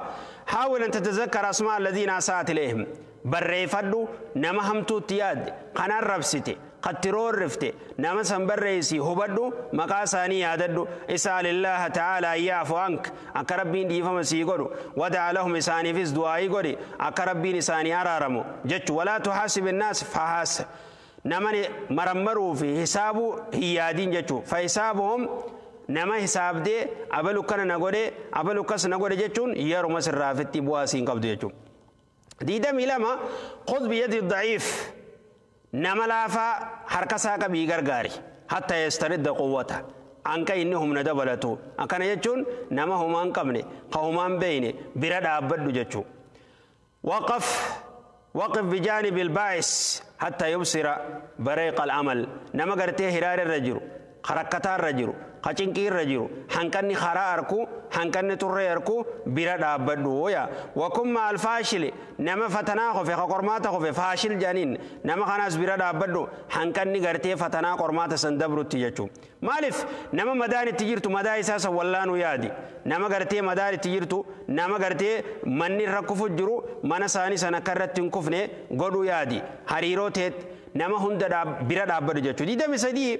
حاول أن تتذكر أسماء الذين أساءت إليهم. بريفدو نما همتو تياد قنار ربستي قترور رفتي نما سنبريسي هبدو مقاساني ياددو اسأل الله تعالى يعفو عنك أكربين ديفا مسيقودو ودع لهم إساني فيز دعائي قولي أكربين إساني أرارمو جتش. ولا تحاسب الناس فحاسب نما مرمرو في حسابو هيادين جتشو فحسابهم نما حساب دي أبلو كان نقولي أبلو كس نقولي جتشون يرو مسر رافتي بواسين قبض جتشو. ديدم إلما خذ بيد الضعيف نما لافا حركة ساقا بيغرغاري حتى يسترد قوته أنك إنهم ندبلتو أكن يجون نما همان قبني قومان بيني برد أبدو جتشو. وقف بجانب الباعث حتى يبصر بريق العمل. نما قرتي هرار الرجل خركتا الرجل قچنكي الرجل حنكني خرا أركو حنكني تري أركو برد أبدو يا. وكم مع الفاشل نما فتنا خف قرمات خف فاشل جانين نما خناس برد أبدو حنكني قرتي فتنا قرمات سندبرو تيجو. مالف نما مداني تجيرتو مداي ساس ولانو يادي نما قرتي مداري تجيرتو نما قرتي مني ركفو جرو من ساني سنكرت تنكفني قدو يادي هريرو تيت نما هند برد أبدو جتو. دي دم سدي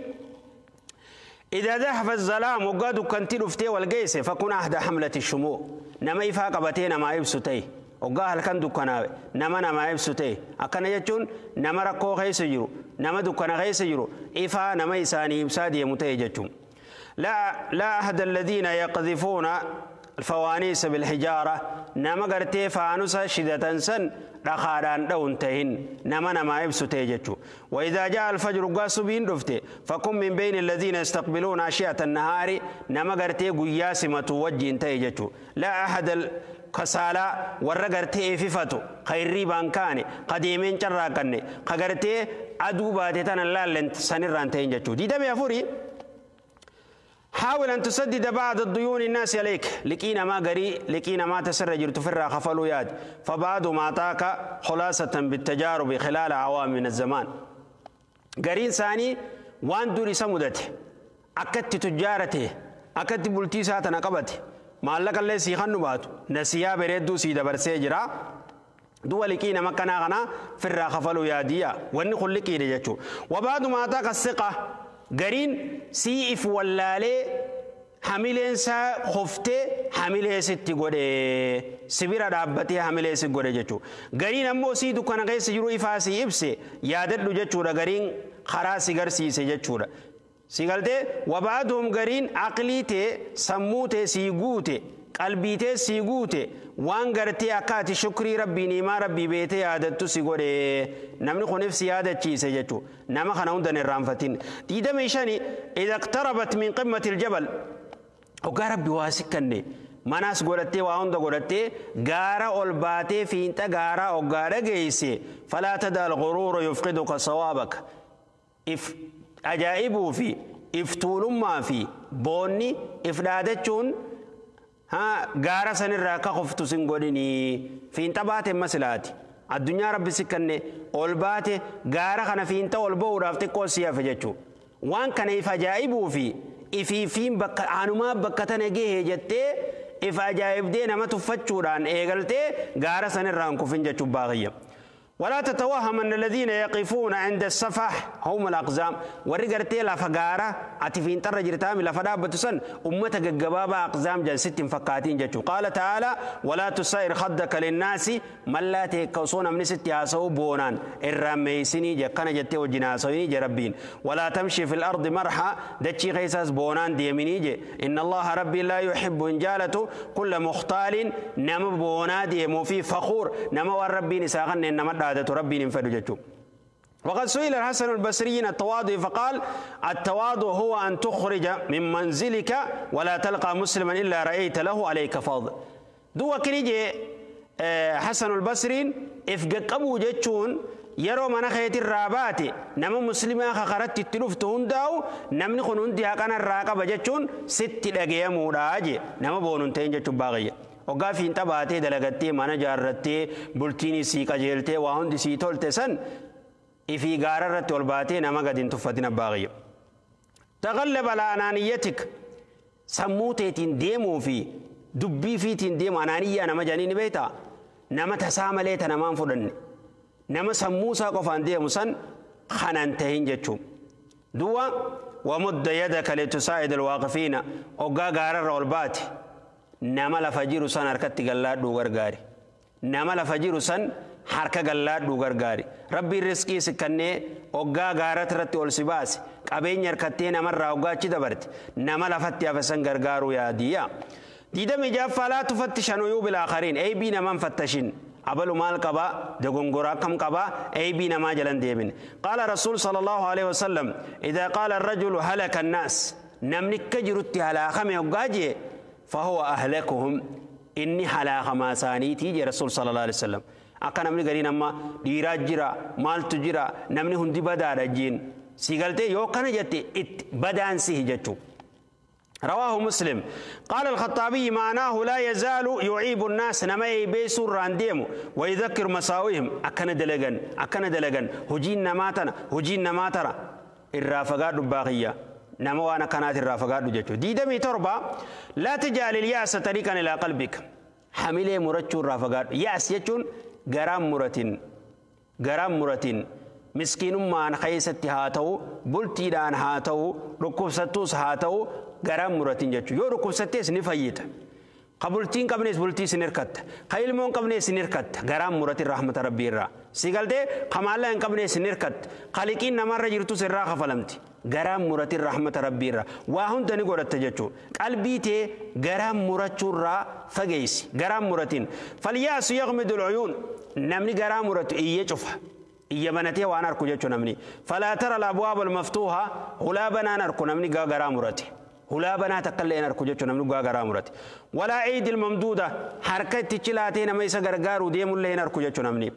إذا ذهب الظلام وقادوا كنتي رفتي والقيس فكن أحد حملة الشموع نما يفاق بتين ما يبسطي وقاه كان دكاناوي نما نما يبسطي أكن يجون نما ركو غيس يجرو نما دكان غيس يجرو إفا نما إساني يبسادي متي يجون. لا أحد الذين يقذفون الفوانيس بالحجارة نما قرتي فانوس شدة سن رخاران دون تهن نما نما يبسو تيجتشو. وإذا جاء الفجر قاسبين رفته فكن من بين الذين يستقبلون عشية النهار نما قرتي قياسمة وجه تيجتشو. لا أحد كسالا ورقرتي ففتو خيري بانكاني قديمين شراكني قرتي أدو باتتان اللالن سنران تيجتشو. دي دم يفوري حاول أن تسدد بعض الديون الناس عليك لكينا ما قري لكينا ما تسرج تفرع خفلوا ياد فبعض ما أعطاك خلاصة بالتجارب خلال عوام من الزمان. قرين ثاني وان دوري سمدته أكدت تجارته أكدت بلتيسات نقبته ما لك اللي سيخنو باتو نسيا بريدو سيدا برسيجرا دول كينا مكانا غنا فرع خفلوا ياديا ونخل لكي رجتشو. وبعض ما أعطاك الثقة قرين سيف ولالي حميلين سا خفته حميلين ستي غوري سبيرا دابتي حميلين سي غوري جچو. قرين امو سي دكان غيس جرو افاسي ابسي ياددو جچو قرين خراسي غرسي سي جچو سيغلته. وبعدهم قرين عقليته سموته سيغوته قلبيته سيغوته وان غرتي اكاتي شكري ربي نيما ربي بيته يادتو سيغوري نمني خنف سيادة چيسه جچو نما خنا هندن الرانفتين ديدميشاني. اذا اقتربت من قمة الجبل وقا ربي واسكني مناس غورتي واوند غورتي غارا اولباتي فينتا غارا او غارا گيسي فلا تدع الغرور يفقدك صوابك. اف عجائبه في افتول ما في بوني افدادچون ها غارا سنرا كخفتو سنغودني فينتا باتي مسلاتي الدنيا ربي سكني اولباتي غارا خنا فينتا اولبو رافتي كوسيا فجچو وان كان افجائبو في افي فين بك انما بكتن جه جتي افجائب دي نما تفچودان ايغلتي غارا سنرا كفن جچو باغيه. ولا تتوهم أن الذين يقفون عند الصفح هم الأقزام ورقرتي لفقارة أتفين ترجرتام لفدابة سن أمتك الجبابة أقزام جن ست فقاتين جتو. قال تعالى ولا تسائر خدك للناس من لا تكوصون من ست ياسو بونان الرميسيني جكنا جتي وجناسويني جربين. ولا تمشي في الأرض مرحا دتشي غيساس بونان ديميني جي إن الله ربي لا يحب إنجالته كل مختال نم بونا ديمو في فخور نم والربي نساغن إنما عادة ربي نفدو جتو. وقد سئل الحسن البصري عن التواضع فقال التواضع هو أن تخرج من منزلك ولا تلقى مسلما إلا رأيت له عليك فضل. دو كريجي حسن البصري إفقق أبو جتشون يرو من خيت الرابات نم مسلما خخرت التلفت هنداو نم نخن هندي هكذا الراقب جتشون ست لقيام وراجي نم بونن تين جتشو باغية. وقافين تباتي دلقتي من جارتي بلتيني سي قجلتي وهندي سي تولتي سن إفي غاررت والباتي نما قد تفتنا باغية. تغلب على أنانيتك سموتي تنديمو في دبي في تنديمو أنانية نما جانين بيتا نما تساملي تنمان فدن نما سموسا قفان ديمو سن خنانتهين جتشو دوا. ومد يدك لتساعد الواقفين وقا غارر والباتي نما لفجير سن حركت قلادو غرغاري نما لفجير سن حركة قلادو غرغاري ربي رزقي سكني وقا غارت رتي والسباس قبين يركتي نمر وقا دبرت نما لفتي أفسن غرغارو يا ديا ديدم إجاب فلا تفتش عن عيوب الآخرين أي بينا من فتشين أبلو مال قبا دغنغورا كم قبا أي بينا ما جلن ديبن. قال رسول صلى الله عليه وسلم إذا قال الرجل هلك الناس نملك كجرتي على خمي وقاجي فهو أهلكهم إني حلاخ ما سانيتي جي رسول صلى الله عليه وسلم. أكا نمني قرين أما ديرا جرا مال تجرا نمني هندي بدا رجين سيقلتي يو كان جتي ات بدان سيه جتو. رواه مسلم. قال الخطابي معناه لا يزال يعيب الناس نما يبيسور رانديمو ويذكر مساويهم أكن دلغن أكن دلغن هجين نماتنا هجين نماتنا الرافقات الباقية نما وانا كانت الرافقات جتو. ديدمي تربة لا تجعل اليأس طريقا إلى قلبك حميلة مرتشو الرافقات يأس يجون غرام مرتين غرام مرتين مسكين ما أن خيست هاتو بلتيدان هاتو ركوب ستوس هاتو غرام مرتين جتشو يو ركوب ستيس نفيت قبلتين قبنيس بلتي سنركت خيل قبنيس سنركت غرام مرتين رحمة ربي را سيقلتي خمالا قبنيس سنركت خالقين نمر جرتو سرا خفلمتي Garaan muratin rahmata rabbiirra waa hunda ni godhatta jechuu. Qalbii tee garaan murachuurraa fageessi, garaan muratin. Falyaasu yaqmidu lcuyuun, namni garaa muratu iyya cufa, iyya banatee waan arku jechuu namni. Falaa tara alabwaaba almaftuuha, hulaa banaan arku namni garaa murate. Hulaa banaa takka illee hin arku jechuu namni garaa murate. Walaa ciidi almamduuda, harka itti chilaatee nama isa gargaaruu deemullee hin arku jechuu namni.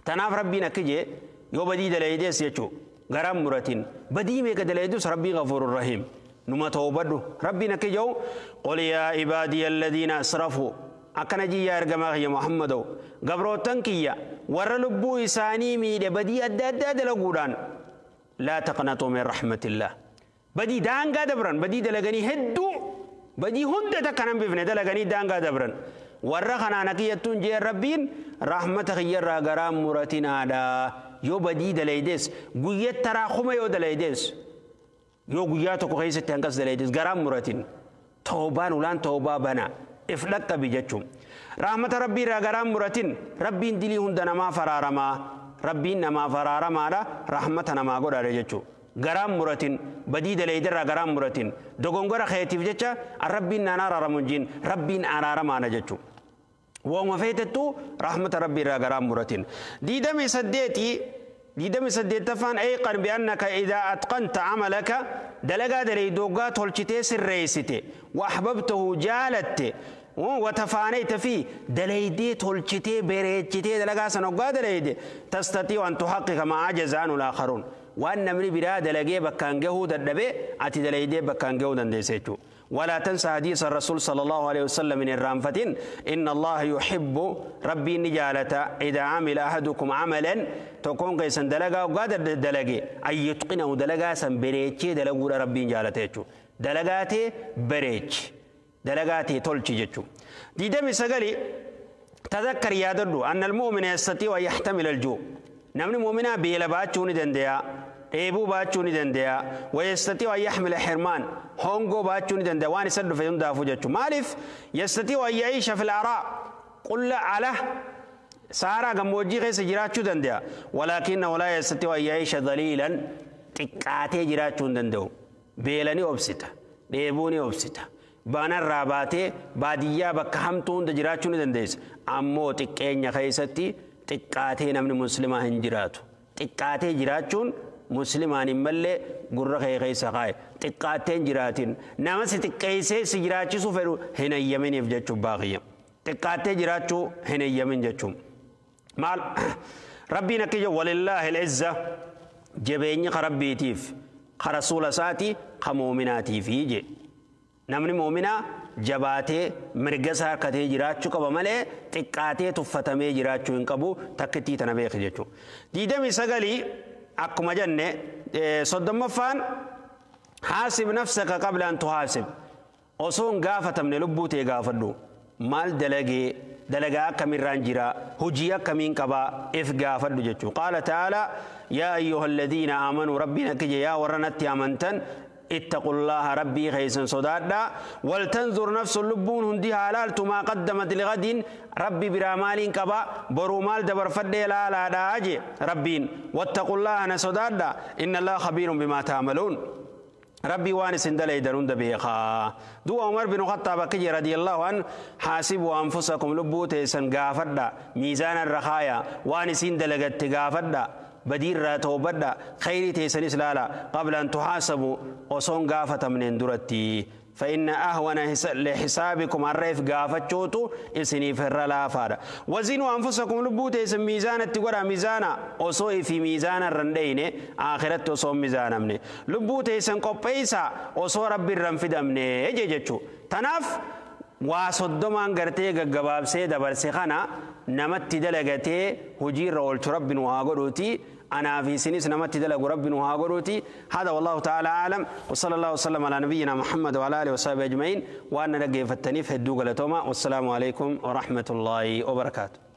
Tanaaf rabbiin akki jee yoo badii dalaydees jechuu garaan muratin. Badii meeqa dalaydus rabbii ghafuurur rahiim, numa toobadhu. Rabbiin akki jedhu: qul yaa ibaadiya alladhiina asrafuu, akkana jiyyaa ergamaa kiyya Muhammadow, gabroottan kiyya warra lubbuu isaanii miidhe badii adda addaa dalaguudhaan, laa taqnatuu min rahmatillah. Badii daangaa dabran, badii dalaganii hedduu, badii hunda takka nan bifne dalaganii daangaa dabran, warra kanaan akiyyattuun jeen rabbiin rahmata kiyyarraa garaa muratinaadha. Yoo badii dalaydees, guyya taraa kuma yoo dalaydees, yoo guyyaa tokko keessatti hanqas dalaydees, garaan muratin. Toobaan ulaan toobaa bana, if dhaqqabi jechuun. Rahmata rabbii irraa garaan muratin. Rabbiin dilii hunda namaaf araaramaa, rabbiin namaaf araaramaadha, rahmata namaa godhaadha jechuun. Garaan muratin badii dalayderraa, garaan muratin dogongora keetiif jecha rabbiin naan araaramu hin jiin. Rabbiin araaramaadha jechuun. Waanuma feetettu rahmata rabbii irraa garaan muratin. 28, 28ffaan: ayqan biannaka idaa atqanta camalaka, dalagaa dalaydoggaa tolchitee sirreessite, wa ahbabtahu, jaalatte, وتفانيت فيه، دليدي تولشتي بريتشتي دلقا سنوغا دليدي، تستطيع أن تحقق ما عجز عنه الآخرون. وأن نمري برا دلقي بكان جهو ددبي أتي دليدي بكان جهو دنديسيتو. ولا تنسى حديث الرسول صلى الله عليه وسلم من الرامفتين: إن الله يحب، ربي نجالة، إذا عمل أحدكم عملا، تكون قيسا دلقا وقادر دلقي، أن يتقنه، دلقا سن بريتشي دلقو ربي نجالته، دلقاتي بريتش، دلقاتي تولشي جتشو. 29: تذكر يا دردو أن المؤمن يستطيع أن يحتمل الجوع، نمني مؤمنا بيلا باتشوني دنديا، dheebuu baachuu ni danda'a. ويستطيع أن يحمل حرمان، hongoo baachuu ni danda'a, waan isa dhufe hundaafuu jechuudha. Maaliif? يستطيع أن يعيش في العراء، qulla ala saaraa gammoojjii keessa jiraachuu danda'a. ولكنه لا يستطيع أن يعيش ذليلا، xiqqaatee jiraachuu hin danda'u. Beela ni obsita, dheebuu ni obsita, baanarraa baatee baadiyyaa bakka hamtuu hunda jiraachuu ni dandeessa. Ammoo xiqqeenya keessatti xiqqaatee namni muslimaa hin jiraatu. Xiqqaatee jiraachuun muslimaan hin mallee. Gurra kee keessa kaa'e, xiqqaattee hin jiraatin. Nama si xiqqeessee si jiraachisuu fedhu hin eeyyaminiif jechuun baaqiyya. Xiqqaattee jiraachuu hin eeyyamin jechuun. Maal rabbiin akka jedhu: ولله العزة, jabeenyi ka rabbiitiif, ka rasuula isaati, ka muuminaatiifi je. Namni muuminaa jabaatee mirga isaa harkatee jiraachuu qaba malee xiqqaatee tuffatamee jiraachuu hin qabu. Takkittii tana beeki jechuudha. 29 akkuma jenne, 30ffaan: حاسب نفسك قبل أن تحاسب, osoo hin gaafatamne lubbuu tee gaafadhu. Maal dalagee? Dalagaa akkamirraan jira? Hojii akkamiin qabaa? If gaafadhu jechuu. قال تعالى: يا أيها الذين آمنوا, rabbiin akka yaa warra natti amantan, اتقوا الله, ربي خيسن صدادا, ولتنظر نفس, لبون هندي حلالت, ما قدمت لغد, ربي برا مالين قبا, برو مال دبر فدي لا لا داجي ربين. واتقوا الله, نصدادا, إن الله خبير بما تعملون, ربي waan isin dalaydan hunda beekaa. Du'a Umar bin Khattaab akka jee رضي الله عنه: حاسبوا أنفسكم, lubbuu teessan gaafadha, miizaana irra kaaya, waan isin dalagatte gaafadha, badiirraa toobadha, khayrii teessanis laala, قبل أن تحاسبوا, osoon gaafatamneen duratti. فإن أهون لحسابكم, الريف قافتشوتو إسني في الرلافة. وزنوا أنفسكم, lubbuu teessan ميزان تقرأ ميزانا, osoo في ميزان الرندين آخرت osoo ميزان lubbuu teessan qopheessa osoo rabbi irraan fidamne jechuu. Tanaaf waa 30n gartee gaggabaabsee dabarse kana namatti dalagatee hojiirra oolchu rabbi nu haa godhuuti. أنا في سنس نمت دلق ربي نها. هذا والله تعالى أعلم، وصلى الله وسلم على نبينا محمد وعلى آله وصحبه أجمعين. وأن نلقي فتني في الدوق. والسلام عليكم ورحمة الله وبركاته.